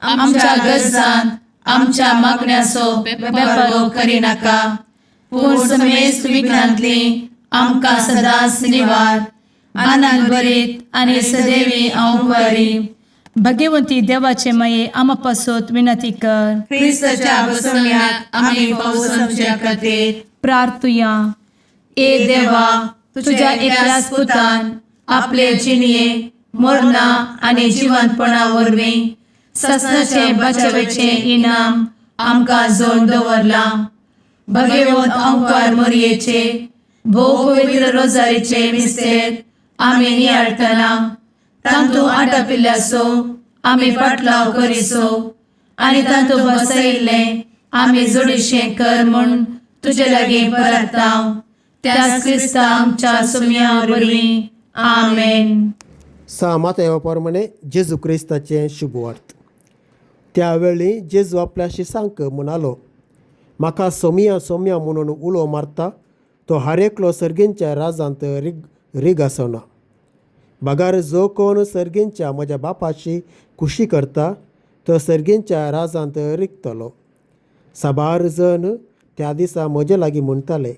आमच्या गरजान आमच्या मागण्याचो बेपरो करिनाका, पूण समेस्त विघ्नांतली आमकां सदांच निवार. आनंद भरीत आनी सदैवी अंवकारी भगवंती देवाचे माये, आमा पासत विनंती कर. क्रिस्ताच्या बसवण्यात आमी पावसाच्या खातीर प्रार्थुया. ए देवा, तुझ्या एकल्याच पुतान आपले जिणये मरणा आनी जिवंतपणा वरवीं ससनाचे बचावेचे इनाम आमकां जोड दवरलां. भगवंत अंकार मोरयेचे भोव पवित्र रोजारीचे मिस्तेर आमी नियाळटना तांतू आटापिल्ल्याचो आमी पाटलाव करिसो आनी तांतू बसयिल्लें आमी जोडीशें कर म्हूण तुजे लागीं परताव, त्याच क्रिस्ता आमच्या सुमया वरवीं. आमेन. सा मातयेवा प्रमाणे जेजू क्रिस्ताचें शुभवार्त. त्या वेळी जेजू आपल्या शिसांक म्हणालो, म्हाका सोमिया सोमिया म्हणून उलो मारता तो हर एकलो सर्गींच्या राजांत रीग आसना, बगार जो कोण सर्गींच्या म्हज्या बापाची खुशी करता तो सर्गींच्या राजांत रिगतलो. साबार जण त्या दिसा म्हजे लागीं म्हणटाले,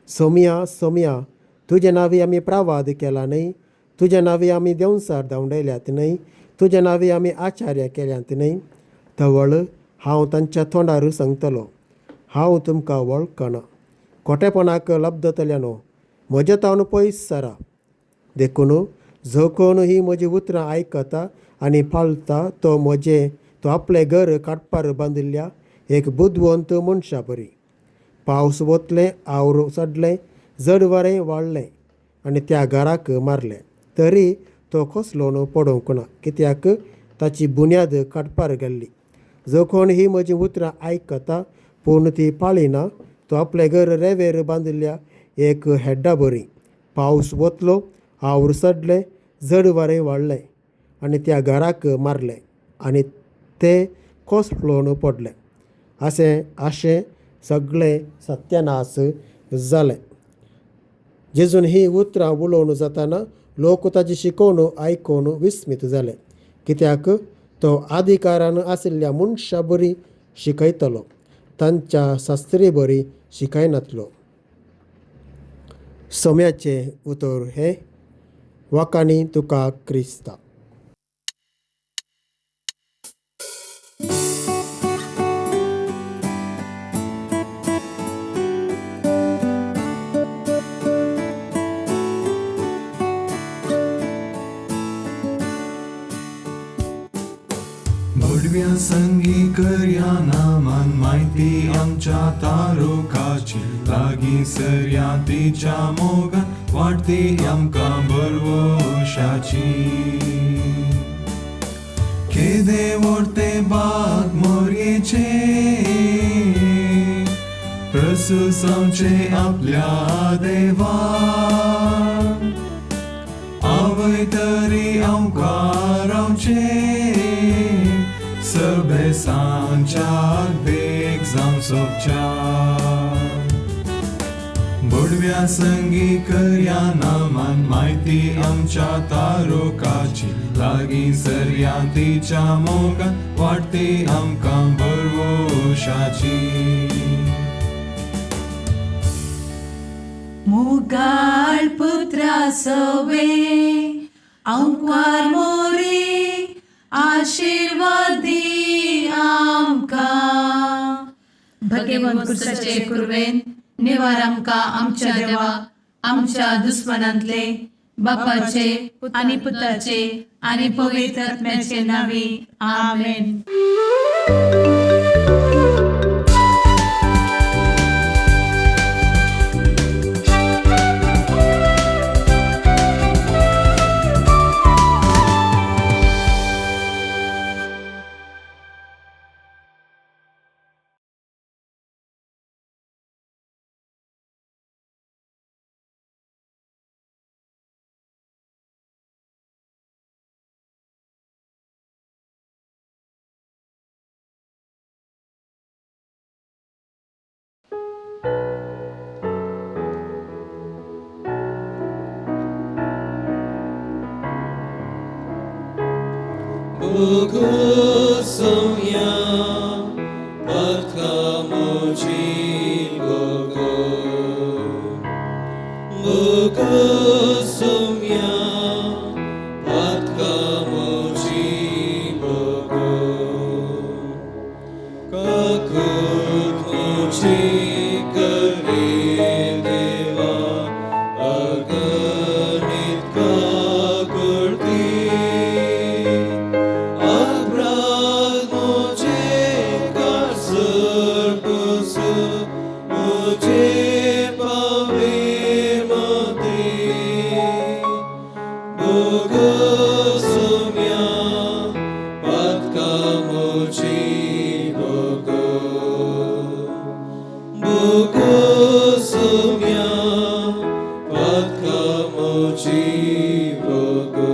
सोमिया सोमिया, तुजे नांवी आमी प्रवाद केला न्हय, तुज्या नांवी आमी देंवचार धांवडायल्यात न्हय, तुज्या नांवी आमी आचार्य केल्यात न्हय. तवळ हांव तांच्या तोंडार सांगतलो, हांव तुमकां वळखना, खोटेपणाक लब्धतल्या न्हू, म्हज्या तावन पयस सरा. देखून जो कोण ही म्हजी उतरां आयकता आनी पाळटा तो म्हजें तो आपलें घर काडपार बांदिल्ल्या एक बुदवंत मनशा बरी. पावस वतलें, आवर चडलें, जड वारें वाडलें आनी त्या घराक मारलें, तरी तो कसलो पडोवंक ना, कित्याक ताची बुन्याद काडपार गेल्ली. जो कोण ही म्हजी उतरां आयकता पूण ती पाळिना तो आपलें घर रेंवेर बांदिल्ल्या एक हेड्डा बरी. पावस वतलो, आवर चडलें, जड वारें वाडलें आनी त्या घराक मारलें आनी तें कोसळून पडलें. अशें अशें सगळें सत्यानाश जालें. जेजून ही उतरां उलोवन जाताना लोक ताची शिकोवन आयकून विस्मीत जाले, कित्याक तो अधिकारान आशिल्ल्या मनशा बरी शिकयतलो, तांच्या शास्त्री बरी शिकयनातलो. सोम्याचें उतर हें. वाकांनी तुका क्रिस्ता. भडव्या संगी करया नामान म्हायती आमच्या तारुकाची, लागीं सरया तिच्या मोगान वाडटी आमकां बरवशाची. केदे व्हडते बाग मोरयेचे, प्रसुसांवचे आपल्या देवा, आवय तरी आमकां रावचे, सभेसांच्या देख जावं सोबच्या. भडव्या संगी करया नामान म्हायती आमच्या तारुकाची, लागीं सरया तिच्या मोगान वाडटी आमकां बरवशाची. मोगाळ पुत्रा सवे अंकार मोरी आशीर्वाद दी आमकां. भगवंत कुर्साचे कुर्वेन निवार आमकां आमच्या देवा आमच्या दुस्मनांतले, बापाचे आनी पुताचे आनी पवित्र आत्म्याचे नांवी. आमेन. Bugosumya Patkamochi Bogo Bugosumya Patkamochi Bogo Kakut mochi kare deva Aganit kakurti Aprad moche karsur pusu Moche pave mati Bugosumya Patkamochi Bogo Bugosumya Patkamochi Bogo.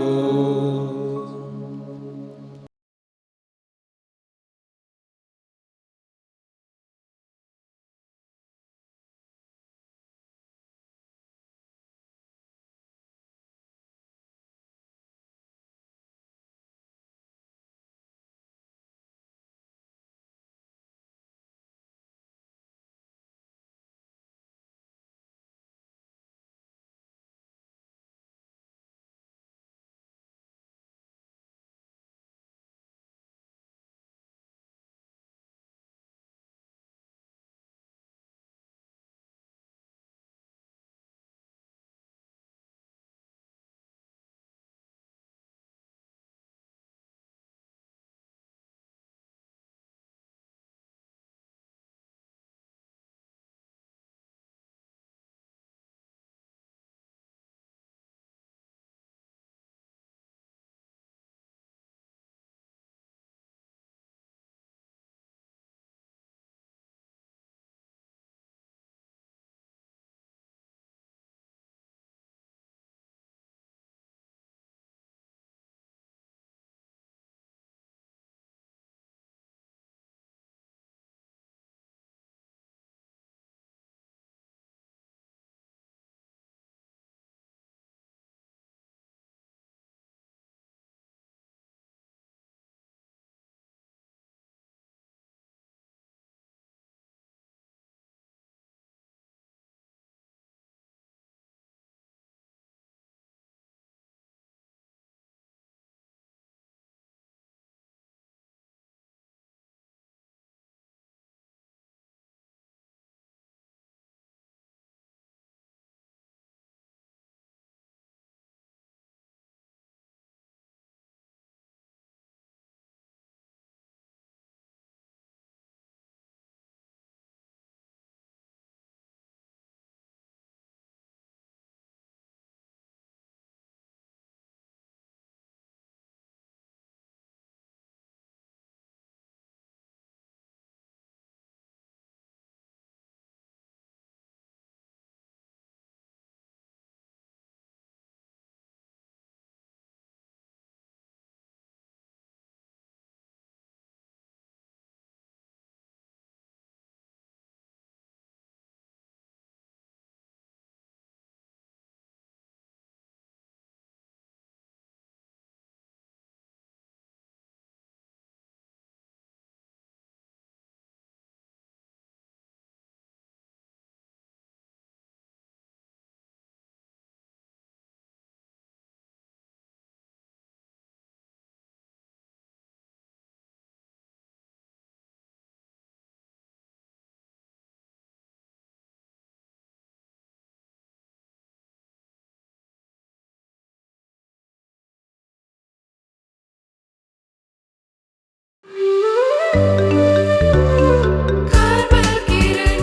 Carmel Kiran,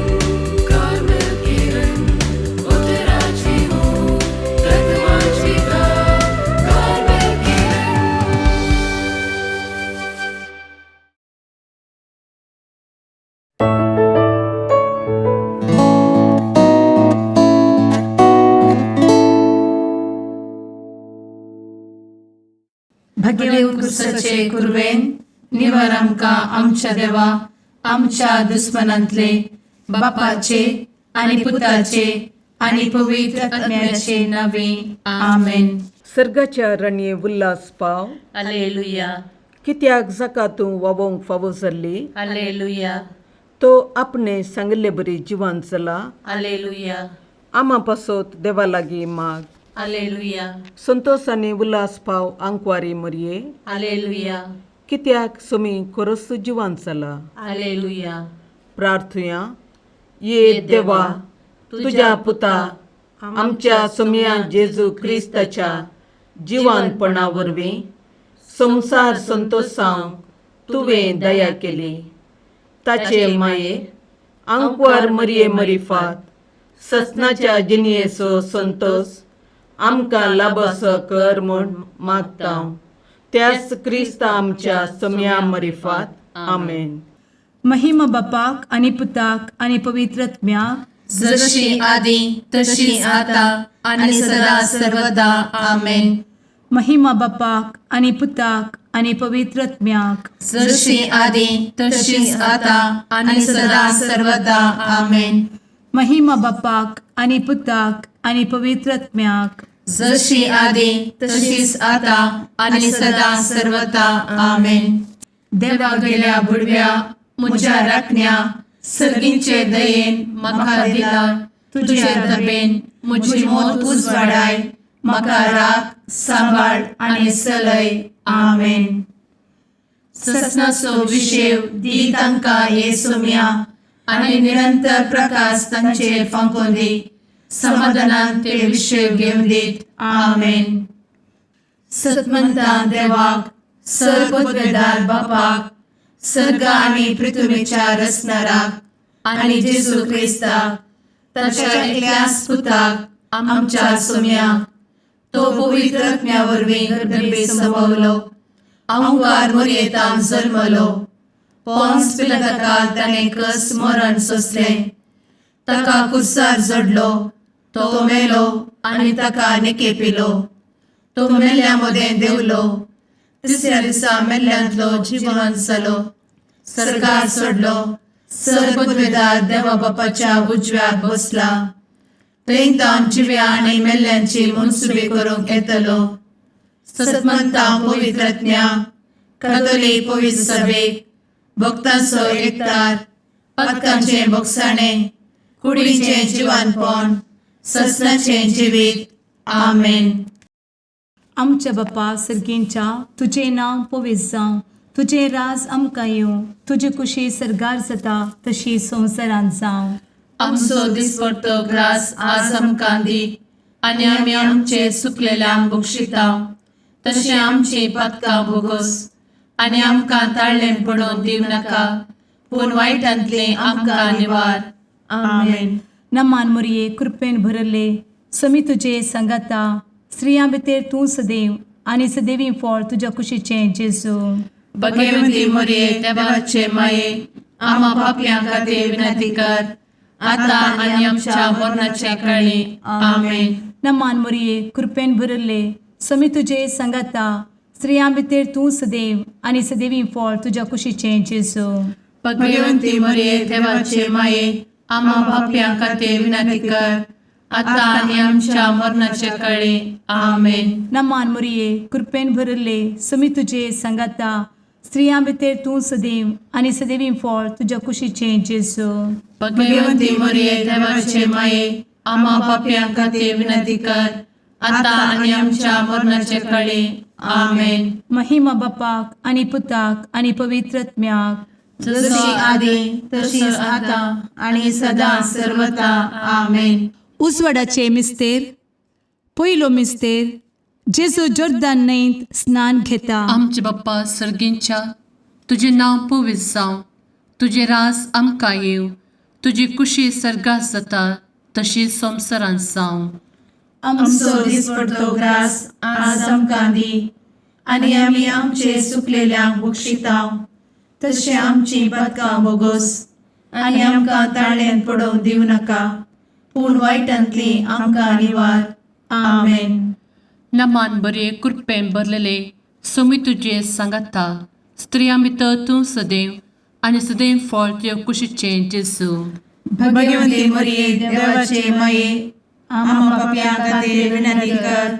Carmel Kiran, उतराची हो प्रथमाची गा, Carmel Kiran. भगेवन कुर्साचे कुर्वेन निवर आमकां आमच्या देवा आमच्या दुस्मनांतले बापाचे आनी पुताचे आनी पवित्र आत्म्याचे नावे आमेन. सर्गाच्या रणये उल्हास पाव. अलेलुया. कित्याक जाका तूं वावोवंक फावो जाल्ली हालेलुया तो आपणे सांगिल्ले बरी जिवन जाला हालेलुया आमा पासत देवा लागीं माग हालेलुया संतोश आनी उल्हास पाव आंकवारी मरये हालेलुया कित्याक सुमी खरोच जिवन जाला हालेलुया प्रार्थुया ये देवा तुज्या पुता आमच्या सोम्या जेजू क्रिस्ताच्या जिवानपणा वरवीं संवसार संतोसांक तुवें दया केली ताचे माये आंकवार मरये मरिफात ससनाच्या जिणयेचो संतोस आमकां लाबसो कर म्हूण मागता त्याच क्रिस्ता आमच्या सोम्या मरिफात आमेन. महिमा बापाक आनी पुताक आनी पवित्र आत्म्याक जशी आदी तशी आता आणि सदा सर्वदा आमेन. महिमा बापाक आनी पुताक आनी पवित्र आत्म्याक जशी आदी तशीच आता आणि सदा सर्वदा आमेन. महिमा बापाक आनी पुताक आनी पवित्र आत्म्याक जशी आदी तशीच आता आणि सदा सर्वदा आमेन. देवा गेल्या बुडव्या म्हज्या राखण्या सर्गींचे दयेन म्हाका दिला तुझे दबेन म्हजी मोत उजवाडाय म्हाका राख सांबाळ आनी चलय आमेन. ससनाचो विशेव दी तांकां ये सोम्या आनी निरंतर प्रकाश तांचेर फांकोवन दी समाधानान ते विशेव घेवन दीत आमेन. सतमंता देवाक सर्वपदवेदार बापाक सर्ग आनी पृथ्वीच्या रचणाराक आनी जेजू क्रिस्ताक ताच्या एकल्याच पुताक आमच्या सोम्याक तो पवित्र आत्म्या वरवीं गर्भे संभवलो अंकार मोरयेतान जल्मलो पोन्स पिलाताकाल ताणें कस मरण सोंसलें ताका कुर्सार जोडलो तो मेलो आनी ताका निकेपिलो तो मेल्ल्या मदें देंवलो तिसऱ्या दिसा मेल्ल्यांतलो जिवन जालो सरकार सोडलो सर्वपदवेदार देवा बापाच्या उजव्याक बसला थंय तावन जिव्या आनी मेल्ल्यांची मनसुबी करूंक येतलो. सतमंता पवित्रज्ञा कथोलीक पवित्र सभेक भक्तांचो एकतार पदकांचें बोगसाणें कुडीचें जिवानपण ससनाचें जिवीत आमेन. आमच्या बापा सर्गींच्या तुजें नांव पवित्र जावं तुजें राज आमकां येवं तुजी कुशी सर्गार जाता तशी संवसारांत जावं. आमचो दिसपडतो ग्रास आज आमकां दी आनी आमी आमचे सुकलेल्यांक बक्षिता तशें आमची पातकां भोगोस आनी आमकां ताळ्ळें पडोवन दिवं नाका पूण वायटांतलें आमकां निवार आमेन. नमान मोरये कृपेन भरले समी तुजे सांगाता स्त्रियां भितर तूं सदैव आनी सदैवी फळ तुज्या कुशीचें जेजू. भगवती मोरये देवाचे माये आमा पापयां खातीर विनंती कर आता आनी आमच्या मरणाच्या काळी आमेन. नमान मोरये कृपेन भरले समी तुजे सांगाता स्त्रियां भितर तूं सदैव आनी सदैवी फळ तुज्या कुशीचें जेजू. भगवंती मोरये देवाचे माये आमा पापयां खातीर विनंती कर आता आनी आमच्या मरणाच्या काळी आमेन. नमान मोरये कृपेन भरले समी तुजे सांगाता स्त्रियां भितर तूं सदैव आनी सदैवी फळ तुज्या कुशीचें जेजू. भगवंती मोरये देवाचे माये आमा पापयां खातीर विनंती कर आता आनी आमच्या मरणाच्या काळी आमेन. महिमा बापाक आनी पुताक आनी पवित्र आत्म्याक जशी आदी तशीच आता आणि सदा सर्वता आमेन. उजवाडाचे मिस्तेर पयलो मिस्तेर जेजू जोर्दान न्हंयत स्नान घेता. आमचे बाप्पा सर्गींच्या तुजें नांव पवित्र जावं तुजें रास आमकां येवं तुजी कुशी सर्गात जाता तशी संवसारांत जावं. आमचो दिसपडतो ग्रास आज आमकां दी आनी आमी आमचे सुकलेल्यांक बक्षितांव तशें आमची पातकां बोगोस आनी आमकां ताळ्यान पडोवंक दिवं नाका पूण वायटांतली आमकां निवार आमेन. नमान बरे कृपेन भरलेले सोमी तुजे सांगाता स्त्रियां भितर तूं सदैव आनी सदैव फळ तुज्या कुशीचें जेजू. भगवती मोरये देवाचे माये आमा पापयां खातीर विनंती कर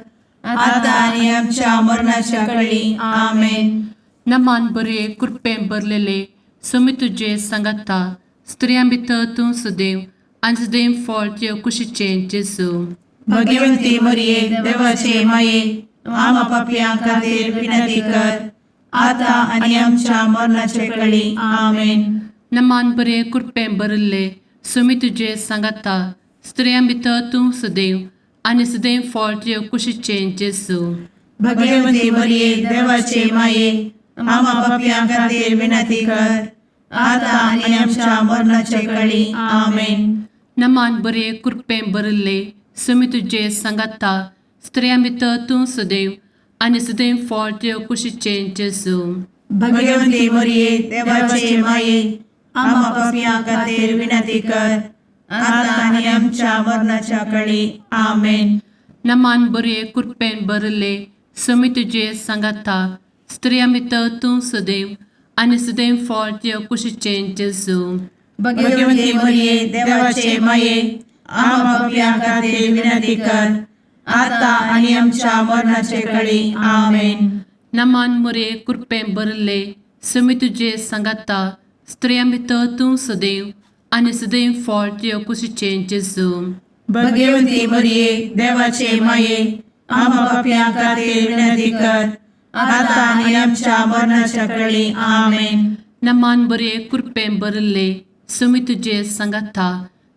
आतां आनी आमच्या मरणाच्या कळी आमेन. नमान बरे कृपें भरलेले सोमी तुजे सांगाता स्त्रियां भितर तूं सुदेव आनी सुदेव फळ तुजे कुशीचें जेजू. भगवंती मरिये, देवाचे माये, आमा पापयां खातीर विनंती कर, आता आनी आमच्या मरणाचे कळी. आमेन. नमान बरे कृपें भरिल्ले सोमी तुजे सांगाता स्त्रियां भितर तूं सुदेव आनी सुदेव फळ तुजे कुशीचें जेजू. भगवंती मरिये, देवाचे माये, आमा पापयां खातीर विनंती कर, आता आनी आमच्या मरणाचे कळी. आमेन. नमान बरे कृपें भरिल्ले सोमी तुजे सांगाता स्त्रियां भितर तूं सुदेव आनी सुदेव फळ तुजे कुशीचें जेजू. भगवंती मरिये, देवाचे माये, आमा पापयां खातीर विनंती कर, आता आनी आमच्या मरणाच्या कळी. आमेन. नमान बरे कृपेन भरिल्ले सोमी तुजे सांगाता स्त्रियां भितर तूं सुदेव आनी सुदेव फळ तुजे कुशीचें जेजू. भगवंती मरिये, देवाचे माये, आमा पापयां खातीर विनंती कर, आता आनी आमच्या मरणाचे कळी. आमेन. नमान मुरे कृपेन भरिल्ले सोमी तुजे सांगाता स्त्रियां भितर तूं सुदेव आनी सुदेव फळ तुजे कुशीचें जेजू. भगवंती मरिये, देवाचे माये, आमा पापयां खातीर विनंती कर, आता आनी आमच्या मरणाच्या कळी. आमेन. नमान बरे कृपेन भरिल्ले सोमी तुजे सांगाता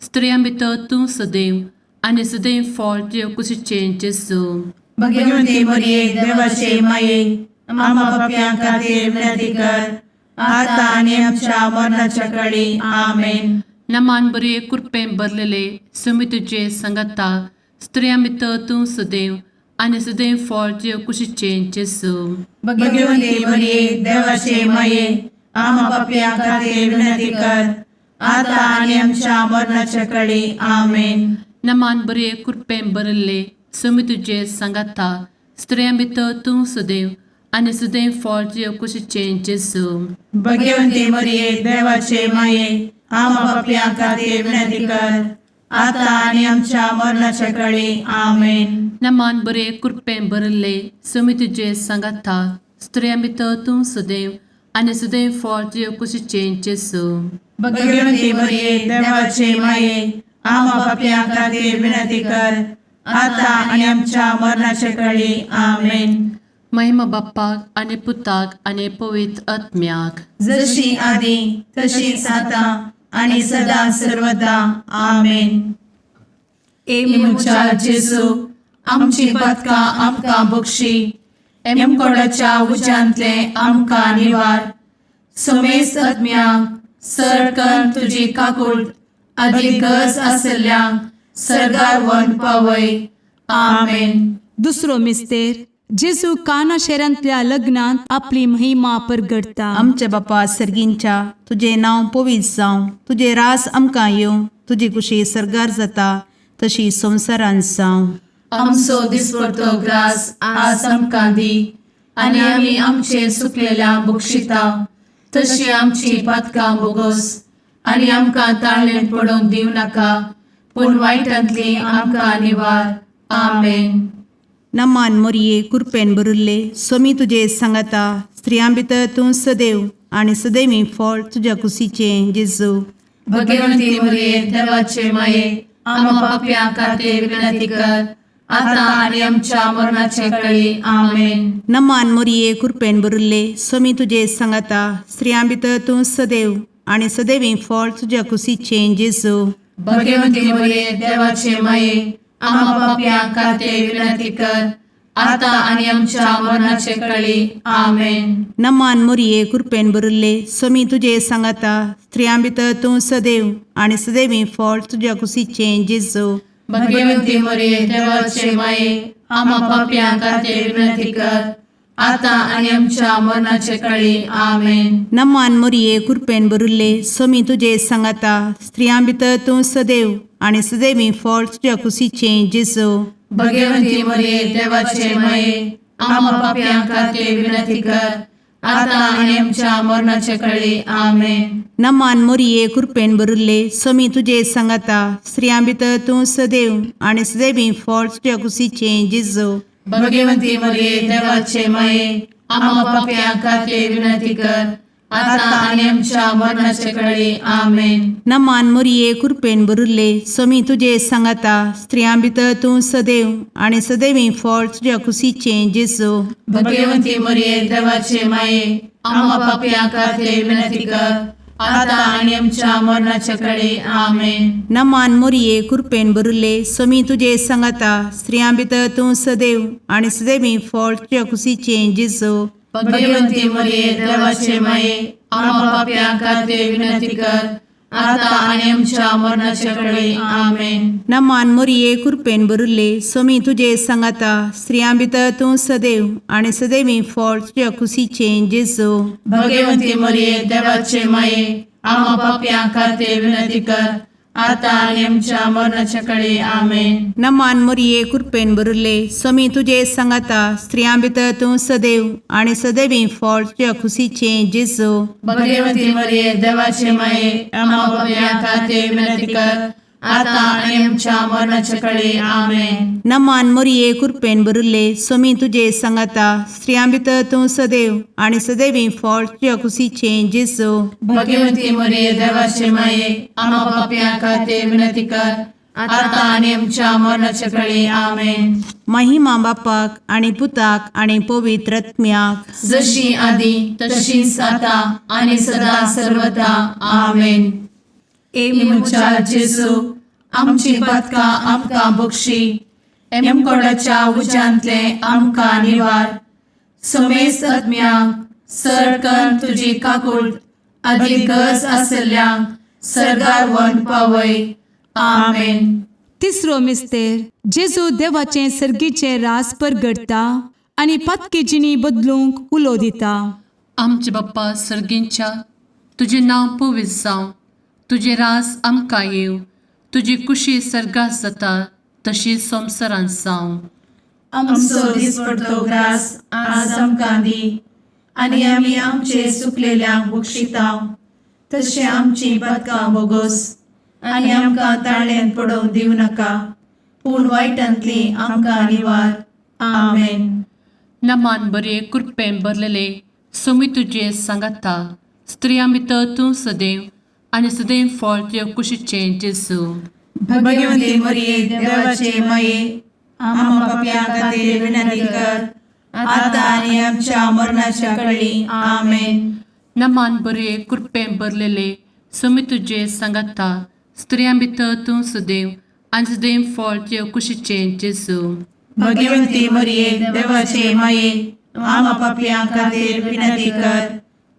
स्त्रियां भितर तूं सुदेव आनी सुदेव फळ तुजे कुशीचें जेजू. भगवंती मरिये, देवाचे माये, आमा पापयां खातीर विनंती कर, आता आनी आमच्या मरणाच्या कळी. आमेन. नमान बरे कृपेन भरलेले सोमी तुजे सांगाता स्त्रियां भितर तूं सुदेव आनी सुदेव फळ तुजे कुशीचें जेजू. भगवंती मरिये, देवाचे माये, आमा पापयां खातीर विनंती कर, आता आनी आमच्या मरणाच्या कळी. आमेन. नमान बरे कृपेन भरिल्ले सोमी तुजे सांगाता स्त्रियां भितर तूं सुदेव आनी सुदेव फळ तुजे कुशीचें जेजू. भगवंती मरिये, देवाचे माये, आमा पापयां खातीर विनंती कर, आता आनी आमच्या मरणाच्या कळी. आमेन. नमान बरे कृपेन भरिल्ले सोमी तुजे सांगाता स्त्रियां भितर तूं सुदेव आनी सुदेव फळ तुजे कुशीचें जेजू. भगवंती मरिये, देवाचे माये, आमा पापयां खातीर विनंती कर, आता आनी आमच्या मरणाच्या कळी. आमेन. महिमा बाप्पाक आनी पुताक आनी पवित्र आत्म्याक, जशी आदी तशीच आता आणि सदा सर्वदा. आमेन. ए म्हज्या जेजू, आमची पातकां आमकां बक्षी, एमकोडाच्या उज्यांतले आमकां निवार, समेस्त आत्म्यांक सरकन तुजी काकूट आदी गरज आशिल्ल्यांक सरगार वन पावय. आमेन. दुसरो मिस्तेर जेजू काना शहरांतल्या लग्नांत आपली महिमा परगटता. आमच्या बापा सर्गींच्या, तुजें नांव पवित्र जावं, तुजें रास आमकां येवं, तुजी कुशी सर्गार जाता तशी संवसारांत जावं. आमचो दिसपडतो ग्रास आज आमकां दी आनी आमी आमचे सुकलेल्या बक्षिता तशी आमची पातकां बोगस आनी आमकां ताळणेन पडोवंक दिवं नाका, पूण वायटांतली आमकां निवार. आमेन. नमान मोरये, कुरपेन भरिल्ले, सोमी तुजे सांगाता, स्त्रियां भितर तूं सदैव आनी सदैवी फळ तुज्या कुशीचें जेजू. भगवंती मोरये, देवाचे माये, आमा पापयां खातीर विनंती कर, आता आनी आमच्या मरणाचे कळी. आमेन. नमान मोरये, कुरपेन भरिल्ले, सोमी तुजे सांगाता, स्त्रियां भितर तूं सदैव आनी सदैवी फळ तुज्या कुशीचें जेजू. भगवंती मोरये, देवाचे माये, आमा पापयां खातीर विनंती कर, आता आनी आमच्या मरणाचे कळी. आमेन. नमान मोरये, कुरपेन भरिल्ले, सोमी तुजे सांगाता, स्त्रियां भितर तूं सदैव आनी सदैवी फळ तुज्या कुशीचें जेजू. भगवंती मोरये, देवाचे माये, आमा पापयां खातीर विनंती कर, आता आनी आमच्या मरणाचे कळी. आमेन. नमान मोरये, कुरपेन भरिल्ले, सोमी तुजे सांगाता, स्त्रियां भितर तूं सदैव आनी सदैवी फळ तुज्या कुशीचें जेजू. भगवंती मोरये, देवाचे माये, आमा पापयां खातीर विनंती कर, आता आनी आमच्या मरणाचे कळी. आमेन. नमान मोरये, कुरपेन भरिल्ले, सोमी तुजे सांगाता, स्त्रियां भितर तूं सदैव आनी सदैवी फळ तुज्या कुशीचें जेजू. भगवंती मोरये, देवाचे माये, आम्हा पापयां खातीर विनंती कर आता आनी आमच्या मरणाचे कळी. आमेन. नमान मोरये कृपेन भरिल्ले, स्वामी तुजे सांगाता, स्त्रियां भितर तूं सदैव आनी सदैवी फळ तुज्या कुशीचें जेजू. भगवंती मरिये, देवाचे माये, आम्हा पापयां खातीर विनंती कर आता आनी आमच्या मरणाच्या कळी. आमेन. नमान मोरये कृपेन भरिल्ले, स्वामी तुजे सांगाता, स्त्रियां भितर तूं सदैव आनी सदैवी फळ तुज्या कुशीचें जेजू. भगवंती मरिये, देवाचे माये, आम्हा पापयां खातीर विनंती कर आता आनी आमच्या मरणाच्या कळी. आमेन. नमान मोरये कृपेन भरिल्ले, स्वामी तुजे सांगाता, स्त्रियां भितर तूं सदैव आनी सदैवी फळ तुज्या कुशीचें जेजू. भगवंती मरिये, देवाचे माये, आम्हा पापयां खातीर विनंती कर आता आनी आमच्या मरणाच्या कळी. आमेन. नमान मोरये कृपेन भरिल्ले, स्वामी तुजे सांगाता, स्त्रियां भितर तूं सदैव आनी सदैवी फळ तुज्या कुशीचें जेजू. भगवंती मरिये, देवाचे माये, आम्हा पापयां खातीर विनंती कर आता आनी आमच्या मरणाच्या कळी. आमेन. नमान मोरये कृपेन भरिल्ले, स्वामी तुजे सांगाता, स्त्रियां भितर तूं सदैव आनी सदैवी फळ तुज्या कुशीचें जेजू. भगवंती मरिये, देवाचे माये, आम्हा पापयां खातीर विनंती कर आता आनी आमच्या मरणाच्या कळी. आमेन. महिमा बापाक आनी पुताक आनी पवित्र आत्म्याक, जशी आदी तशीच आता आनी सदा सर्वदा. आमेन. ए म्हज्या जेजू, आमची पातकां आमकां बक्षी, एमकोडाच्या उज्यांतले आमकां निवार, समेस्त आत्म्यांक सरकन तुजी काकूट आदी गरज आसल्ल्यांक सरगार व्हरून पावय. आमेन. तिसरो मिस्तेर, जेजू देवाचें सर्गीचें रास परगटता आनी पातकी जिणी बदलूंक उलो दिता. आमचे बाप्पा सर्गींच्या, तुजें नांव पवित्र जावं, तुजें रास आमकां येवं, तुजी कुशी सर्गात जाता तशी संवसारांत जावं. आमचो दिसपडतो ग्रास आज आमकां दी आनी आमी आमचे सुकलेल्यांक बक्षितांव तशें आमची पातकां बोगोस आनी आमकां ताळ्यांत पडोवंक दिवं नाका, पूण वायटांतली आमकां निवार. आमेन. नमान बरे कृपेन भरलेले, सोमी तुजे सांगाता, स्त्रियां भितर तूं सदैव आनी सदैव फळ तुज्या कुशीचें जेजू. भगवंती मरिये, देवाचे माये, आम्हा पापयां खातीर विनंती कर आता आनी आमच्या मरणाच्या कळी. आमेन. नमान बरे कृपेन भरलेले, सोमी तुजे सांगाता, स्त्रियां भितर तूं सदैव आनी सदैव फळ तुज्या कुशीचें जेजू. भगवंती मरिये, देवाचे माये, आम्हा पापयां खातीर विनंती कर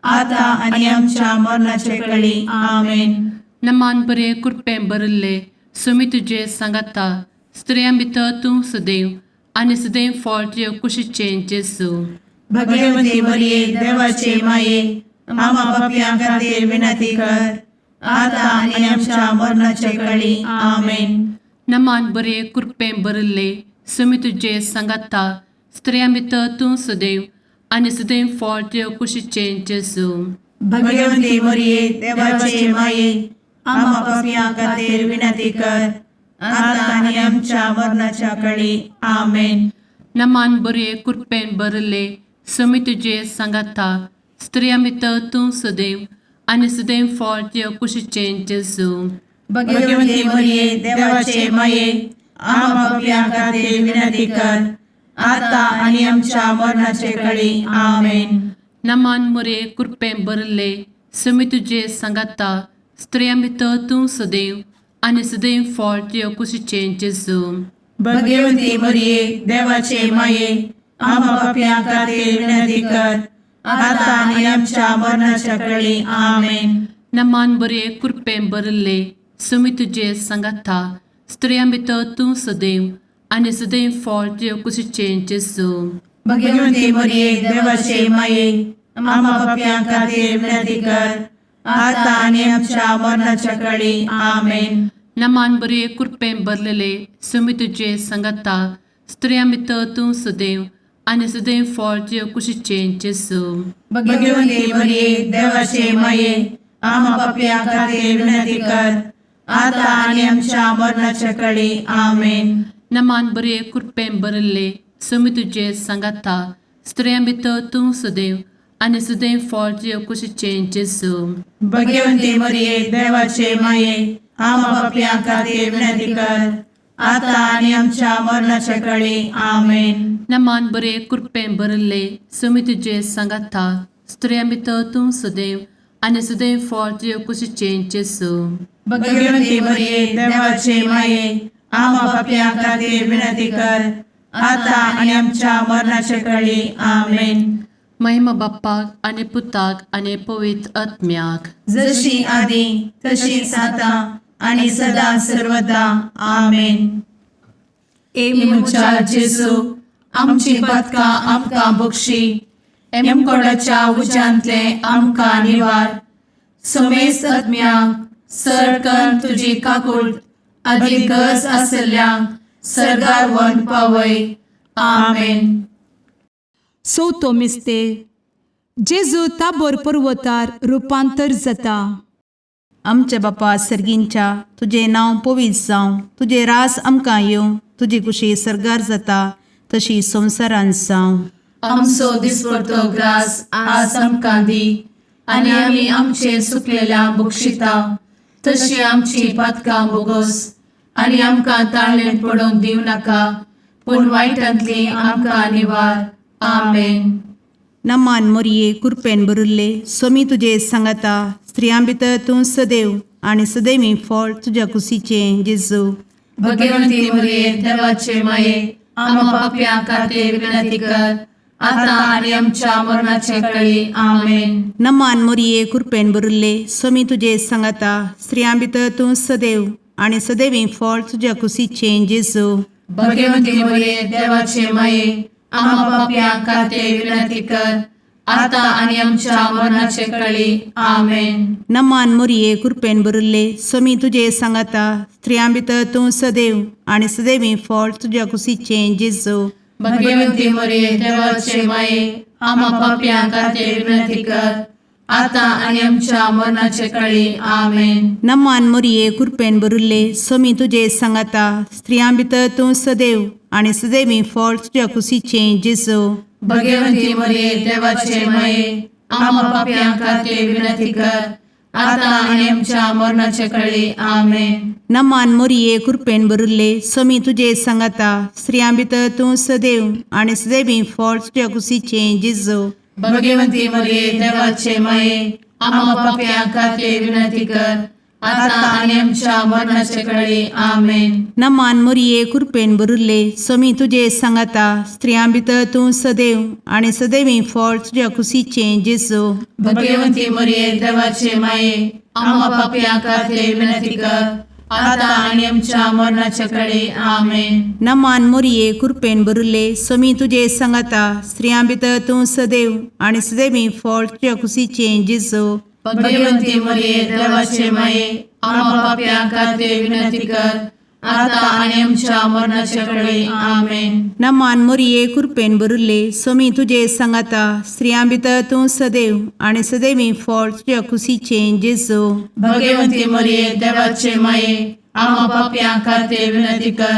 आता आनी आमच्या मरणाच्या कळी. आमेन. नमान बरे कृपेन भरिल्ले, सोमी तुजे सांगाता, स्त्रियां भितर तूं सदैव आनी सदैव फळ तुज्या कुशीचें जेजू. भगवंती मरिये, देवाचे माये, आम्हा पापयां खातीर विनंती कर आता आनी आमच्या मरणाच्या कळी. आमेन. नमान बरे कृपेन भरिल्ले, सोमी तुजे सांगाता, स्त्रियां भितर तूं सदैव आनी सदैव फळ तुज्या कुशीचें जेजू. भगवंती मरिये, देवाचे माये, आम्हा पापयां खातीर विनंती कर आता आनी आमच्या मरणाच्या कळी. आमेन. नमान बरे कृपेन भरिल्ले, सोमी तुजे सांगाता, स्त्रियां भितर तूं सदैव आनी सदैव फळ तुज्या कुशीचें जेजू. भगवंती मरिये, देवाचे माये, आम्हा पापयां खातीर विनंती कर आता आनी आमच्या मरणाचे कळी. आमेन. नमान मरे कृपेन भरिल्ले, सोमी तुजे सांगाता, स्त्रियां भितर तूं सदैव आनी सदैव फळ तुज्या कुशीचें जेजू. भगवंती मरिये, देवाचे माये, आम्हा पापयां खातीर विनंती कर आता आनी आमच्या मरणाच्या कळी. आमेन. नमान बरे कृपेन भरिल्ले, सोमी तुजे सांगाता, स्त्रियां भितर तूं सदैव आनी सदैव फळ तुज्या कुशीचें जेजू. भगवंती मरिये, देवाचे माये, आम्हा पापयां खातीर विनंती कर आता आनी आमच्या मरणाच्या कळी. आमेन. नमान बरे कृपेन भरलेले, सोमी तुजे सांगाता, स्त्रियां भितर तूं सदैव आनी सदैव फळ तुज्या कुशीचें जेजू. भगवंती मरिये, देवाचे माये, आम्हा पापयां खातीर विनंती कर आता आनी आमच्या मरणाच्या कळी. आमेन. नमान बरे कृपेन भरिल्ले, सोमी तुजे सांगाता, स्त्रियां भितर तूं सुदैव आनी सुदैव फळ तुजे कुशीचें जेजू. भगवंती मरिये, देवाचे माये, आमा पापयां खातीर विनंती कर, आता आनी आमच्या मरणाच्या कळी. आमेन. नमान बरे कृपें भरिल्ले, सुमी तुजे सांगाता, स्त्रियां भितर तूं सुदैव आनी सुदैव फळ तुजे कुशीचें जेजू. भगवंती मरिये, देवाचे माये, आमा पापयां खातीर विनंती कर, आता आनी आमच्या मरणाच्या कळी. आमेन. महिमा बाप्पाक आनी पुताक आनी पवित्र आत्म्याक. जशी आदी तशीच आता आणि सदा सर्वदा. आमेन. ए म्हज्या जेजू, आमची पातकां आमकां बक्षी, एमकोडाच्या उज्यांतले आमकां निवार, समेस्त आत्म्यांक सरकन तुजी काकूळ आदी गरज आसल्ल्यांक सर्गार व्हरून पावय. आमेन. चवथो मिस्तेर, जेजू ताबोर पर्वतार रुपांतर जाता. आमच्या बापा सर्गींच्या, तुजें नांव पवित्र जावं, तुजें रास आमकां येवं, तुजी कुशी सर्गार जाता तशी संवसारांत जावं. आमचो दिसपडतो ग्रास आज आमकां दी, आनी आमी आमचे सुकलेल्या बक्षिता तशी आमची पातकां बोगोस, आनी आमकां ताळणेन पडोवंक दिवं नाका, पूण वायटांतली आमकां निवार. आमेन. नमान मोरये, कुरपेन भरिल्ले, सोमी तुजे सांगाता, स्त्रियां भितर तूं सदैव आनी सदैवी फळ तुज्या कुशीचें जेजू. भगवंती मरिये, देवाचे माये, आमा पापयां खातीर विनंती कर, आता आनी आमच्या मरणाचे कळी. आमेन. नमान मोरये, कुरपेन भरिल्ले, सोमी तुजे सांगाता, स्त्रियां भितर तूं सदैव आनी सदैवी फळ तुज्या कुशीचें जेजू. भगवंती मरिये, देवाचे माये, आमा पापयां खातीर विनंती कर, आता आनी आमच्या मरणाचे कळी. आमेन. नमान मोरये, कुरपेन भरिल्ले, सोमी तुजे सांगाता, स्त्रियां भितर तूं सदैव आनी सदैवी फळ तुज्या कुशीचें जेजू. भगवंती मरिये, देवाचे माये, आमा पापयां खातीर विनंती कर, आता आनी आमच्या मरणाचे कळी. आमेन. नमान मोरये, कुरपेन भरिल्ले, सोमी तुजे सांगाता, स्त्रियां भितर तूं सदैव आनी सदैवी फळ तुज्या कुशीचें जेजू. भगवंती मरिये, देवाचे माये, आमा पापयां खातीर विनंती कर, आता आनी आमच्या मरणाचे कळी. आमेन. नमान मोरये, कुरपेन भरिल्ले, सोमी तुजे सांगाता, स्त्रियां भितर तूं सदैव आनी सदैवी फळ तुज्या कुशीचें जेजू. भगवंती मरिये, देवाचे माये, आमा पापयां खातीर विनंती कर, आता आनी आमच्या मरणाचे कळी. आमेन. नमान मोरये, कुरपेन भरिल्ले, सोमी तुजे सांगाता, स्त्रियां भितर तूं सदैव आनी सदैवी फळ तुज्या कुशीचें जेजू. भगवंती मरिये, देवाचे माये, आमा पापयां खातीर विनंती कर, आता आनी आमच्या मरणाचे कळी. आमेन. नमान मोरये, कुरपेन भरिल्ले, सोमी तुजे सांगाता, स्त्रियां भितर तूं सदैव आनी सदैवी फळ तुज्या कुशीचें जेजू. भगवंती मरिये, देवाचे माये, आमा पापयां खातीर विनंती कर, आता आनी आमच्या मरणाचे कळी. आमेन. नमान मोरये, कुरपेन भरिल्ले, सोमी तुजे सांगाता, स्त्रियां भितर तूं सदैव आनी सदैवी फळ तुज्या कुशीचें जेजू. भगवंती मरिये, देवाचे माये, आमा पापयां खातीर विनंती कर,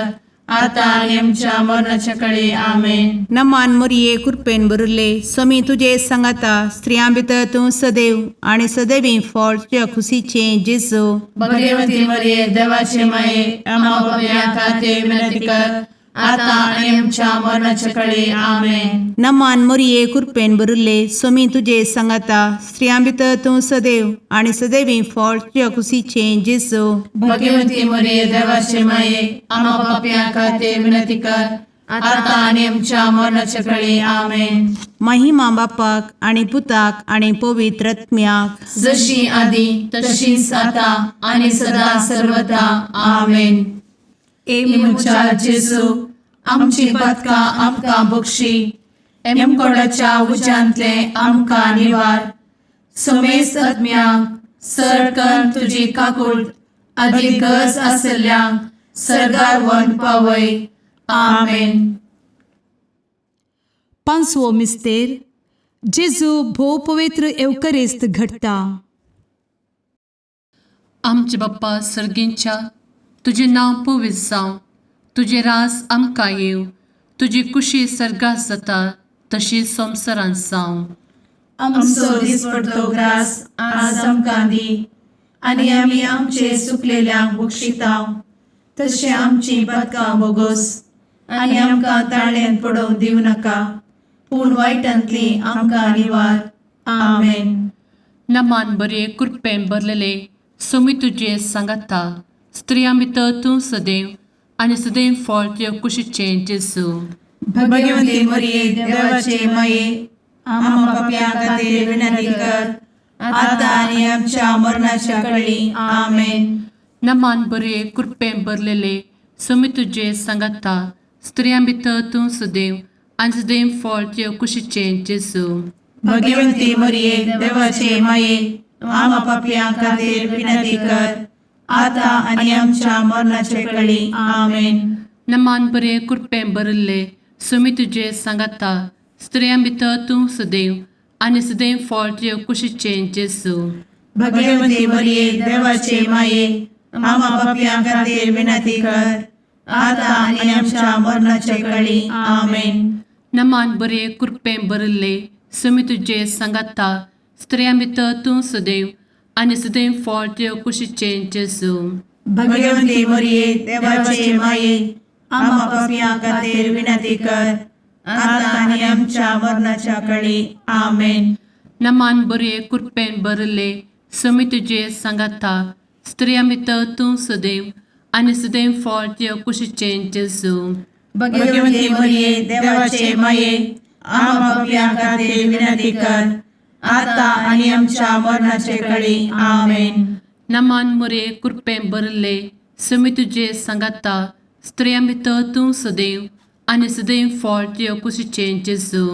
आता आनी आमच्या मरणाच्या कळी. आमेन. नमान मोरये, कुरपेन भरिल्ले, सोमी तुजे सांगाता, स्त्रियां भितर तूं सदैव आनी सदैवी फळ तुज्या कुशीचें जेजू. भगवंती मरिये, देवाचे माये, आमा पापयां खातीर विनंती कर, आता आनी आमच्या मरणाच्या कळी. आमेन. नमान मोरये, कुरपेन भरिल्ले, सोमी तुजे सांगाता, स्त्रियां भितर तूं सदैव आनी सदैवी फळ तुज्या कुशीचें जेजू. भगवंती मरिये, देवाचे माये, आमा पापयां खातीर विनंती कर, आता आनी आमच्या मरणाच्या कळी. आमेन. महिमा बापाक आनी पुताक आनी पवित्र आत्म्याक. जशी आदी तशीच आता आनी सदा सर्वदा. आमेन. ए म्हज्या जेजू, आमची पातकां आमकां बक्षी, एमकोडाच्या उज्यांतले आमकां निवार, समेस्त आत्म्यांक सरकन तुजी काकूळ आदी गरज आसल्ल्यांक सर्गार व्हरून पावय. आमेन. पांचवो मिस्तेर, जेजू भोव पवित्र एवकरेस्त घडटा. आमचे बाप्पा सर्गींच्या, तुजें नांव पवित्र जावं, तुजें राज आमकां येवं, तुजी कुशी सर्गात जाता तशी संवसारांत जावं. आमचो दिसपडतो ग्रास आज आमकां दी आनी आमी आमचे सुकलेल्यांक बक्षिता तशें आमची पातकां बोगोस आनी आमकां ताळ्यान पडोवंक दिवं नाका, पूण वायटांतली आमकां निवार. आमेन. नमान बरे कृपेन भरलेले सोमी तुजे सांगाता, स्त्रियां भितर तूं सदैव आनी सदैव फळ तुजे कुशीचें जेजू. भगवती मरिये, देवाचे माये, आम्हा पापयां खातीर विनंती कर, आता आनी आमच्या मरणाच्या कळी. आमेन. नमान बरे कृपेन भरलेले सोमी तुजे सांगाता, स्त्रियां भितर तूं सदैव आनी सदैव फळ तुजे कुशीचें जेजू. भगवती मरिये, देवाचे माये, आम्हा पापयां खातीर विनंती कर, आता आनी आमच्या मरणाच्या कळी. आमेन. नमान बरे कृपेन भरिल्ले सोमी तुजे सांगाता, स्त्रियां भितर तूं सदैव आनी सदैव फळ तुजे कुशीचें जेजू. भगवती मरिये, देवाचे माये, आम्हा पापयां खातीर विनंती कर, आता आनी आमच्या मरणाच्या कळी. आमेन. नमान बरे कृपेन भरिल्ले सोमी तुजे सांगाता, स्त्रियां भितर तूं सदैव आनी सदैव फळ तुजे कुशीचें जेजू. भगवती मरिये, देवाचे माये, आम्हा पापयां खातीर विनंती कर, आता आनी आमच्या मरणाच्या कळी. आमेन. नमान बरे कृपेन भरिल्ले सोमी तुजे सांगाता, स्त्रियां भितर तूं सदैव आनी सदैव फळ तुजे कुशीचें जेजू. भगवती मरिये, देवाचे माये, आम्हा पापयां खातीर विनंती कर, आता आनी आमच्या मरणाचे कळी. आमेन. नमान मुरे कृपेन भरिल्ले सोमी तुजे सांगाता, स्त्रियां भितर तूं सदैव आनी सदैव फळ तुजे कुशीचें जेजू.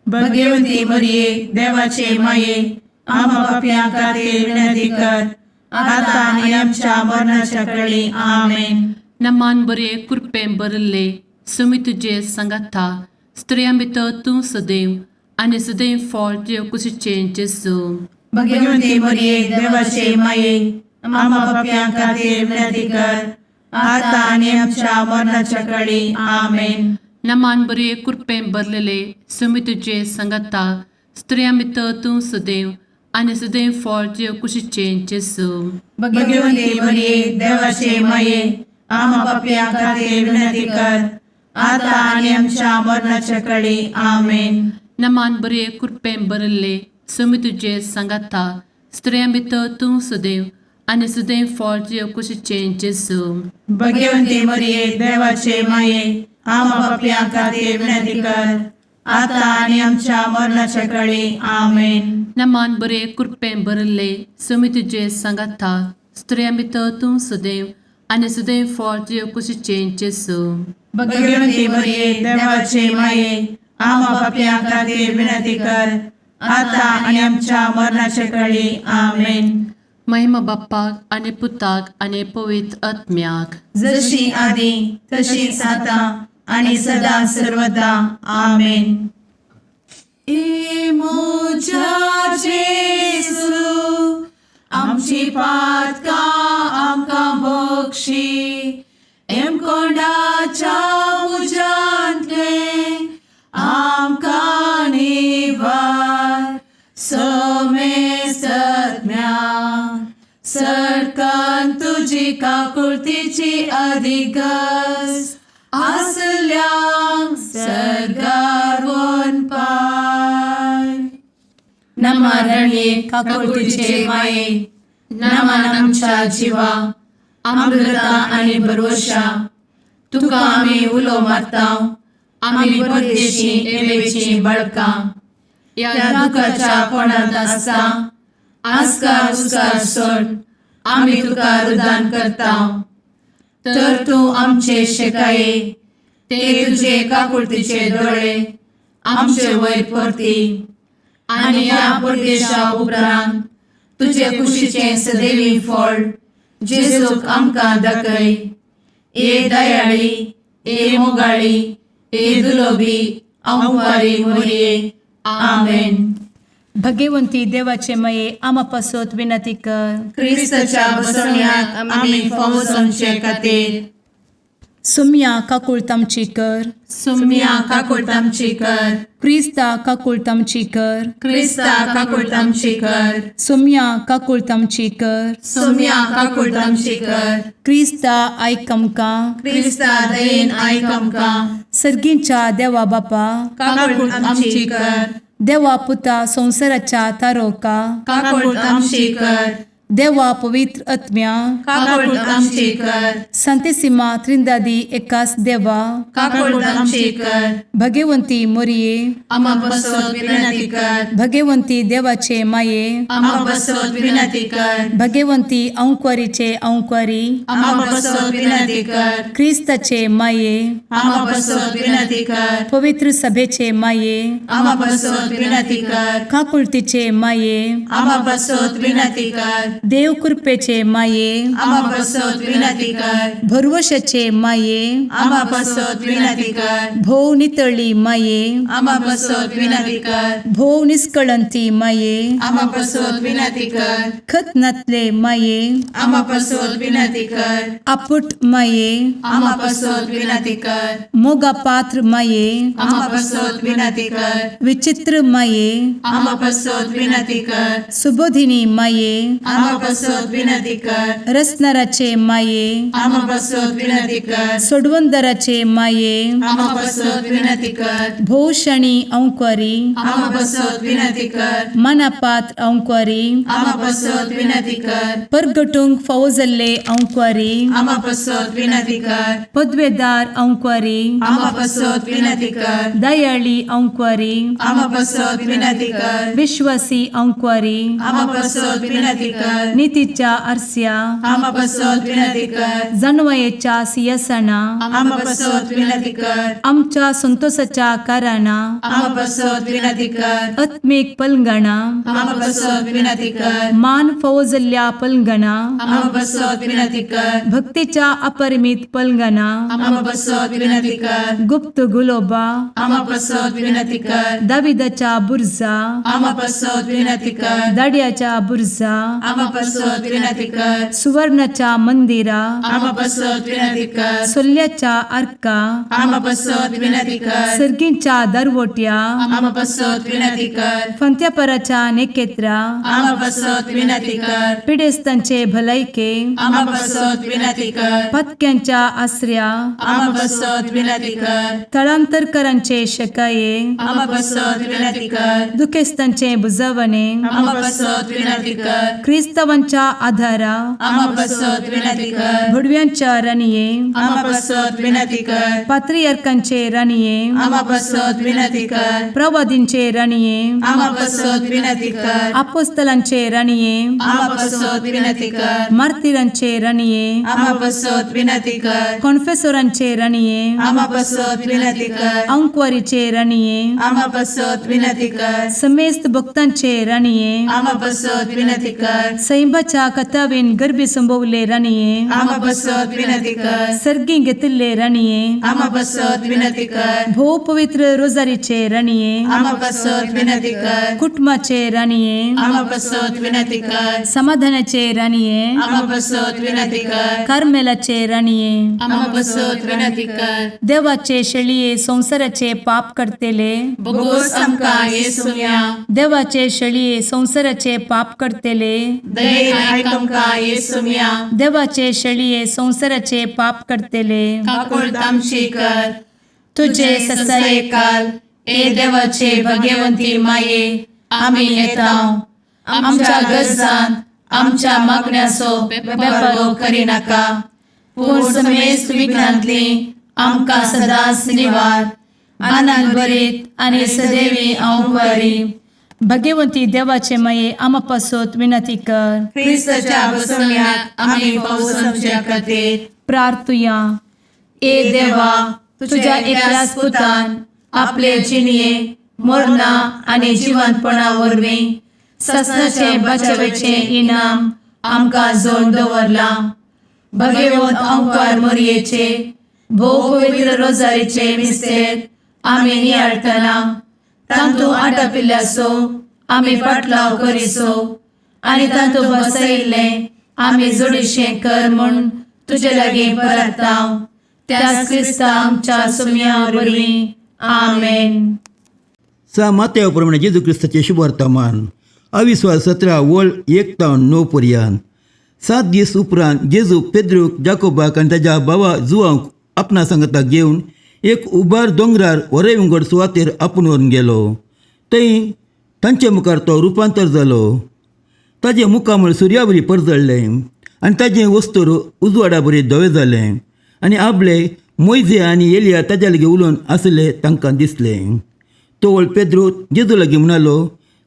भगवती मरिये, देवाचे माये, आम्हा पापयां खातीर विनंती कर, आता आनी आमच्या मरणाच्या कळी. आमेन. नमान बरे कृपेन भरिल्ले सोमी तुजे सांगाता, स्त्रियां भितर तूं सदैव आनी सदैव फळ तुजे कुशीचें जेजू. भगवती मरिये, देवाचे माये, आम्हा पापयां खातीर विनंती कर, आता आनी आमच्या मरणाच्या कळी. आमेन. नमान बरे कृपेन भरलेले सोमी तुजे सांगाता, स्त्रियां भितर तूं सदैव आनी सदैव फळ तुजे कुशीचें जेजू. भगवती मरिये, देवाचे माये, आम्हा पापयां खातीर विनंती कर, आता आनी आमच्या मरणाच्या कळी. आमेन. नमान बरे कृपेन भरिल्ले सोमी तुजे सांगाता, स्त्रियां भितर तूं सदैव आनी सदैव फळ तुजे कुशीचें जेजू. भगवती मरिये, देवाचे माये, आम्हा पापयां खातीर विनंती कर, आता आनी आमच्या मरणाच्या कळी. आमेन. नमान बरे कृपेन भरिल्ले सोमी तुजे सांगाता, स्त्रियां भितर तूं सदैव आनी सदैव फळ तुजे कुशीचें जेजू. भगवती मरिये, देवाचे माये, आम्हा पापयां खातीर विनंती कर, आता आनी आमच्या मरणाच्या कळी. आमेन. महिमा बाप्पाक आनी पुताक आनी पवित्र आत्म्याक, जशी आदी तशीच आता आणि सदा सर्वदा. आमेन. ए म्हज्या जेजू, आमची पातकां आमकां बक्षी, एमकोंडाच्या उज्यांतलें आमकां निवार, समेस्तज्ञा सरकान तुजी काकुळतीची अधिगस आसल्यांक सर्गार वनपाय. नमरणये काकुळतीचे माये, नमन आमच्या जिवा, अमृता आनी भरवशा, तुका आमी उलो मारता, आमी परदेशी एवेची बळकां, ह्या दुखाच्या कोणांत आसता आस्कार उस्कार सोड आमी तुका रुदान करता, तर तूं आमचे शेकाये ते तुजे काकुळतीचे दोळे आमचे वयर परती आनी ह्या परदेशा उपरांत तुजे कुशीचें सदैवी फळ जेजूक आमकां दाखय. ए दयाळी, ए मोगाळी, ए दुलोबी आंवारी मोरये. आमेन. भगवंती देवाचे मये आमा पासत विनंती कर. क्रिस्ताच्या बसवण्याक आमी फावो जावचे खातीर. सोम्या काकुळट आमची कर. सुम्या काकुळट आमची कर. क्रिस्ता काकुळट आमची कर. क्रिस्ता काकुळट आमची कर. सोम्या काकुळट आमची कर. सुम्या काकुळट आमची कर. क्रिस्ता आयक आमकां. क्रिस्ता दयेन आयक आमकां. सर्गींच्या देवा बापा, काकुळट आमची कर. देवा पुता संवसाराच्या तारोका, काकुळट आमची कर. देवा पवित्र आत्म्या, काकुळट आमची कर. सांतेसिमा त्रिंदादी एकास देवा, काकुळट आमची कर. भगवंती मोरये, आमा बसत विनंती कर. भगवंती देवाचे माये, आमा बसत विनंती कर. भगवंती अंकवारीचे अंकवारी, आमा बसत विनंती कर. क्रिस्ताचे माये, आमा बसत विनंती कर. पवित्र सभेचे माये, आमा बसत विनंती कर. काकुळतीचे माये, आमा बसत विनंती कर. देव कृपेचे माये, आमा बसत विनंती कर. भरवशाचे माये, आमा बसत विनंती कर. भोव नितळी माये, आमा बसत विनंती कर. भोव निष्कळंती माये, आमा बसत विनंती कर. खत नातले माये, आमा बसत विनंती कर. आपुट माये, आमा बसत विनंती कर. मोगा पात्र माये, आमा बसत विनंती कर. विचित्र माये, आमा बसत विनंती कर. सुबोधिनी माये, आमा बसत विनंती कर. रसनाराचे माये, आमा बसत विनंती कर. सोडवंदराचे माये, आमा बसत विनंती कर. भोवशणी अंकवारी, आमा बसत विनंती कर. मनापात्र अंकवारी, आमा बसत विनंती कर. परगटूंक फावो जाल्ले अंकवारी, आमा बसत विनंती कर. पदवेदार अंकवारी, आमा बसत विनंती कर. दयाळी अंकवारी, आमा बसत विनंती कर. विश्वासी अंकवारी, आमा बसत विनंती कर. नितीच्या आरस्या, आमा बसत विनंती कर. जानवयेच्या सियासना, आमा बसत विनंती कर. आमच्या संतोषाच्या कारणा, आमा बसत विनंती कर. आत्मीक पलंगणा, आमा बसत विनंती कर. मान फावो जाल्ल्या पलंगणा, आमा बसत विनंती कर. भक्तीच्या अपरिमित पलंगणा, आमा बसत विनंती कर. गुप्त गुलोबा, आमा बसत विनंती कर. दाविदाच्या बुर्जा, आमा बसत विनंती कर. दाड्याच्या बुर्जा, आमा बसत विनंती कर. सुवर्णाच्या मंदिरा, आमा बसत विनंती कर. सोल्ल्याच्या आर्का, आमा बसत विनंती कर. सर्गींच्या दरवट्या, आमा बसत विनंती कर. फंत्यापराच्या नेकेत्रा, आमा बसत विनंती कर. पिडेस्तांचे भलायके, आमा बसत विनंती कर. पत्क्यांच्या आसऱ्या, आमा बसत विनंती कर. थळांतरकरांचे शकाये, आमा बसत विनंती कर. दुखेस्तांचे बुजवणे, आमा बसत विनंती कर. क्रिस्तावांच्या आधारा, आमा बसत विनंती कर. भुडव्यांच्या राणये, आमा बसत विनंती कर. पात्रियार्कांचे राणये, आमा बसत विनंती कर. प्रवादींचे राणये, आमा बसत विनंती कर. आपोस्तलांचे राणये, आमा बसत विनंती कर. मार्तीरांचे राणये, आमा बसत विनंती कर. कॉन्फेसोरांचे राणये, आमा बसत विनंती कर. अंकवारीचे राणये, आमा बसत विनंती कर. समेस्त भक्तांचे राणये, आमा बसत विनंती कर. सैंबाच्या कथावेन गर्भी संभवले राणये, आमा बसत विनंती कर. सर्गी घेतिल्ले राणये, आमा बसत विनंती कर. भोव पवित्र रोजारीचे राणये, आमा बसत विनंती कर. कुटुंबाचे राणये, आमा बसत विनंती कर. समाधानाचे राणये, आमा बसत विनंती कर. कार्मेलाचे राणये, आमा बसत विनंती कर. देवाचे शेळये संवसाराचे पाप करतेले, बोगोस आमकां येसुम्या. देवाचे शेळये संवसाराचे पाप करतेले, दयेन आयक आमकां येसुम्या. देवाचे शेळये संवसाराचे पाप करतेले, काकुळट आमची कर. तुझे तुझे ससाये ससायकाल ए देवाचे भगवंती माये, आमी येता आमच्या गरजान आमच्या मागण्याचो बेपारो करिनाका, पूण समेस्त विघ्नांतली आमकां सदांच निवार. आनंद भरीत आनी सदैवी अंकवारी. भगवंती देवाचे माये आमा पासत विनंती कर. क्रिस्ताच्या बसवण्यात आमी पावस आमच्या खातीर. प्रार्थुया. ए देवा, तुझ्या एकल्याच पुतान आपले जिणये मरणा आनी जिवंतपणा वरवीं ससनाचे बचावेचे इनाम आमकां जोड दवरलां. भगवंत अंकार मोरयेचे भोव पवित्र रोजारीचे मिस्तेर आमी नियाळटना तांतू आटापिल्ल्याचो आमी पाटलाव करिसो आनी तांतू बसयिल्लें आमी जोडीशें कर म्हूण तुजे लागीं परताव. त्याच क्रिस्ता आमच्या सुमया वरवीं. आमेन. सा मात्या प्रमाणे जेजू क्रिस्ताचे शुभवर्तमान अविस्वास 17 वळ 1 तावन 9 पर्यंत. 7 दीस उपरांत जेजू पेद्रूक, जाकोबाक आनी ताज्या भावा जुवांक आपणा सांगता घेवन एक उबार दोंगरार वरे विंगड सुवातेर आपूण व्हरून गेलो. थंय तांचे मुखार तो रुपांतर जालो. ताजें मुखामळ सुर्यावरी परजळ्ळें आनी ताजें वस्तूर उजवाडा बरी धवें जालें आनी आपले मोयजे आनी एलिया ताज्या लागीं उलोवन आसले तांकां दिसलें. तोवळ पेद्रू जेजू लागीं म्हणालो,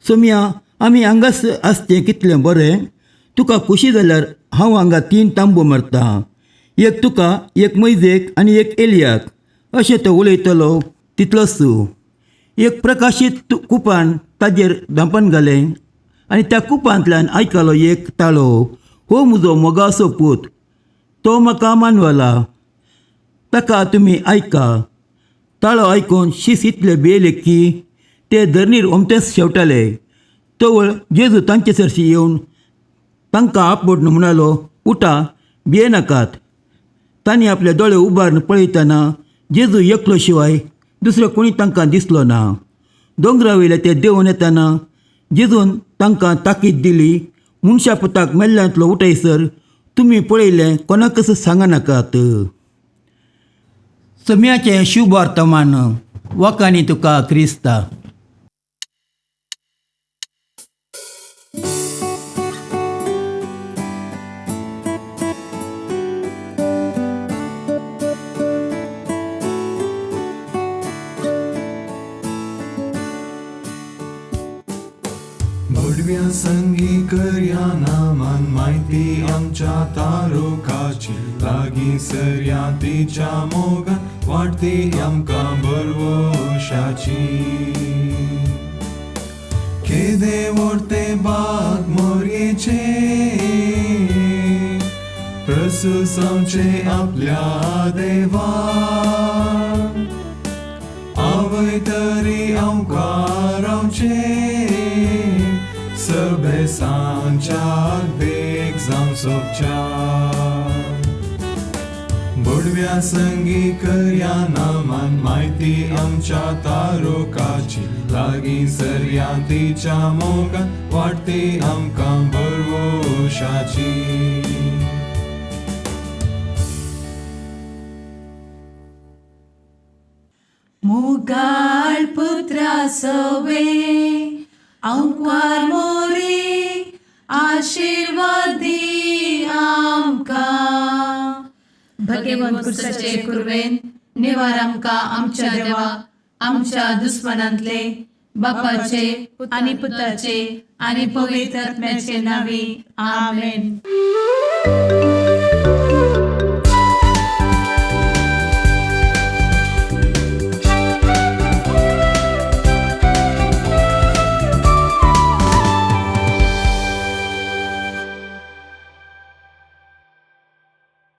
सोमया, आमी हांगास आसचें कितलें बरें. तुका खुशी जाल्यार हांव हांगा 3 तांबो मारतां, एक तुका, एक मोयजेक आनी एक एलियाक. अशें तो उलयतलो तितलोच. एक प्रकाशीत कुपान ताजेर धांपण घालें आनी त्या कुपांतल्यान आयकलो एक ताळो, हो म्हजो मोगाचो पूत, तो म्हाका मानवला, ताका तुमी आयका. ताळो आयकून शीस इतले भियेले की ते धरणीर ओमतेच शेवटाले. तवळ जेजू तांचे सरशी येवन तांकां आपबोडून म्हणालो, उठा, भियेनाकात. तांणी आपले दोळे उबारून पळयतना जेजू एकलो शिवाय दुसरो कोणी तांकां दिसलो ना. दोंगरा वयले ते देंवून येतना जेजून तांकां ताकीद दिली, मनशा पुताक मेल्ल्यांतलो उठयसर तुमी पळयलें कोणाकच सांगनाकात. सम्याचें शुभ वर्तमान वाकांनी तुका क्रिस्ता. भडव्या संगी करया नामान म्हायती आमच्या तारुकाची, लागीं सरया तिच्या मोगान वाडटी आमकां बरवशाची. केदे व्हडते बाग मोरयेचे, प्रसुसांवचे आपल्या देवा, आवय तरी आमकां रावचे, सभेसांच्या देख जावं सोबच्या. भडव्या संगी करया नामान म्हायती आमच्या तारुकाची, लागीं सरया तिच्या मोगान वाडटी आमकां बरवशाची. मोगाळ पुत्रा सवे आंकवार मोरे, आशिर्वाद दी आमकां. भगवंत कुर्साचे कुर्वेन निवार आमकां आमच्या देवा, आमच्या दुस्मनांतले, बापाचे आनी पुताचे आनी पवित्र आत्म्याचे नांवी. आमेन.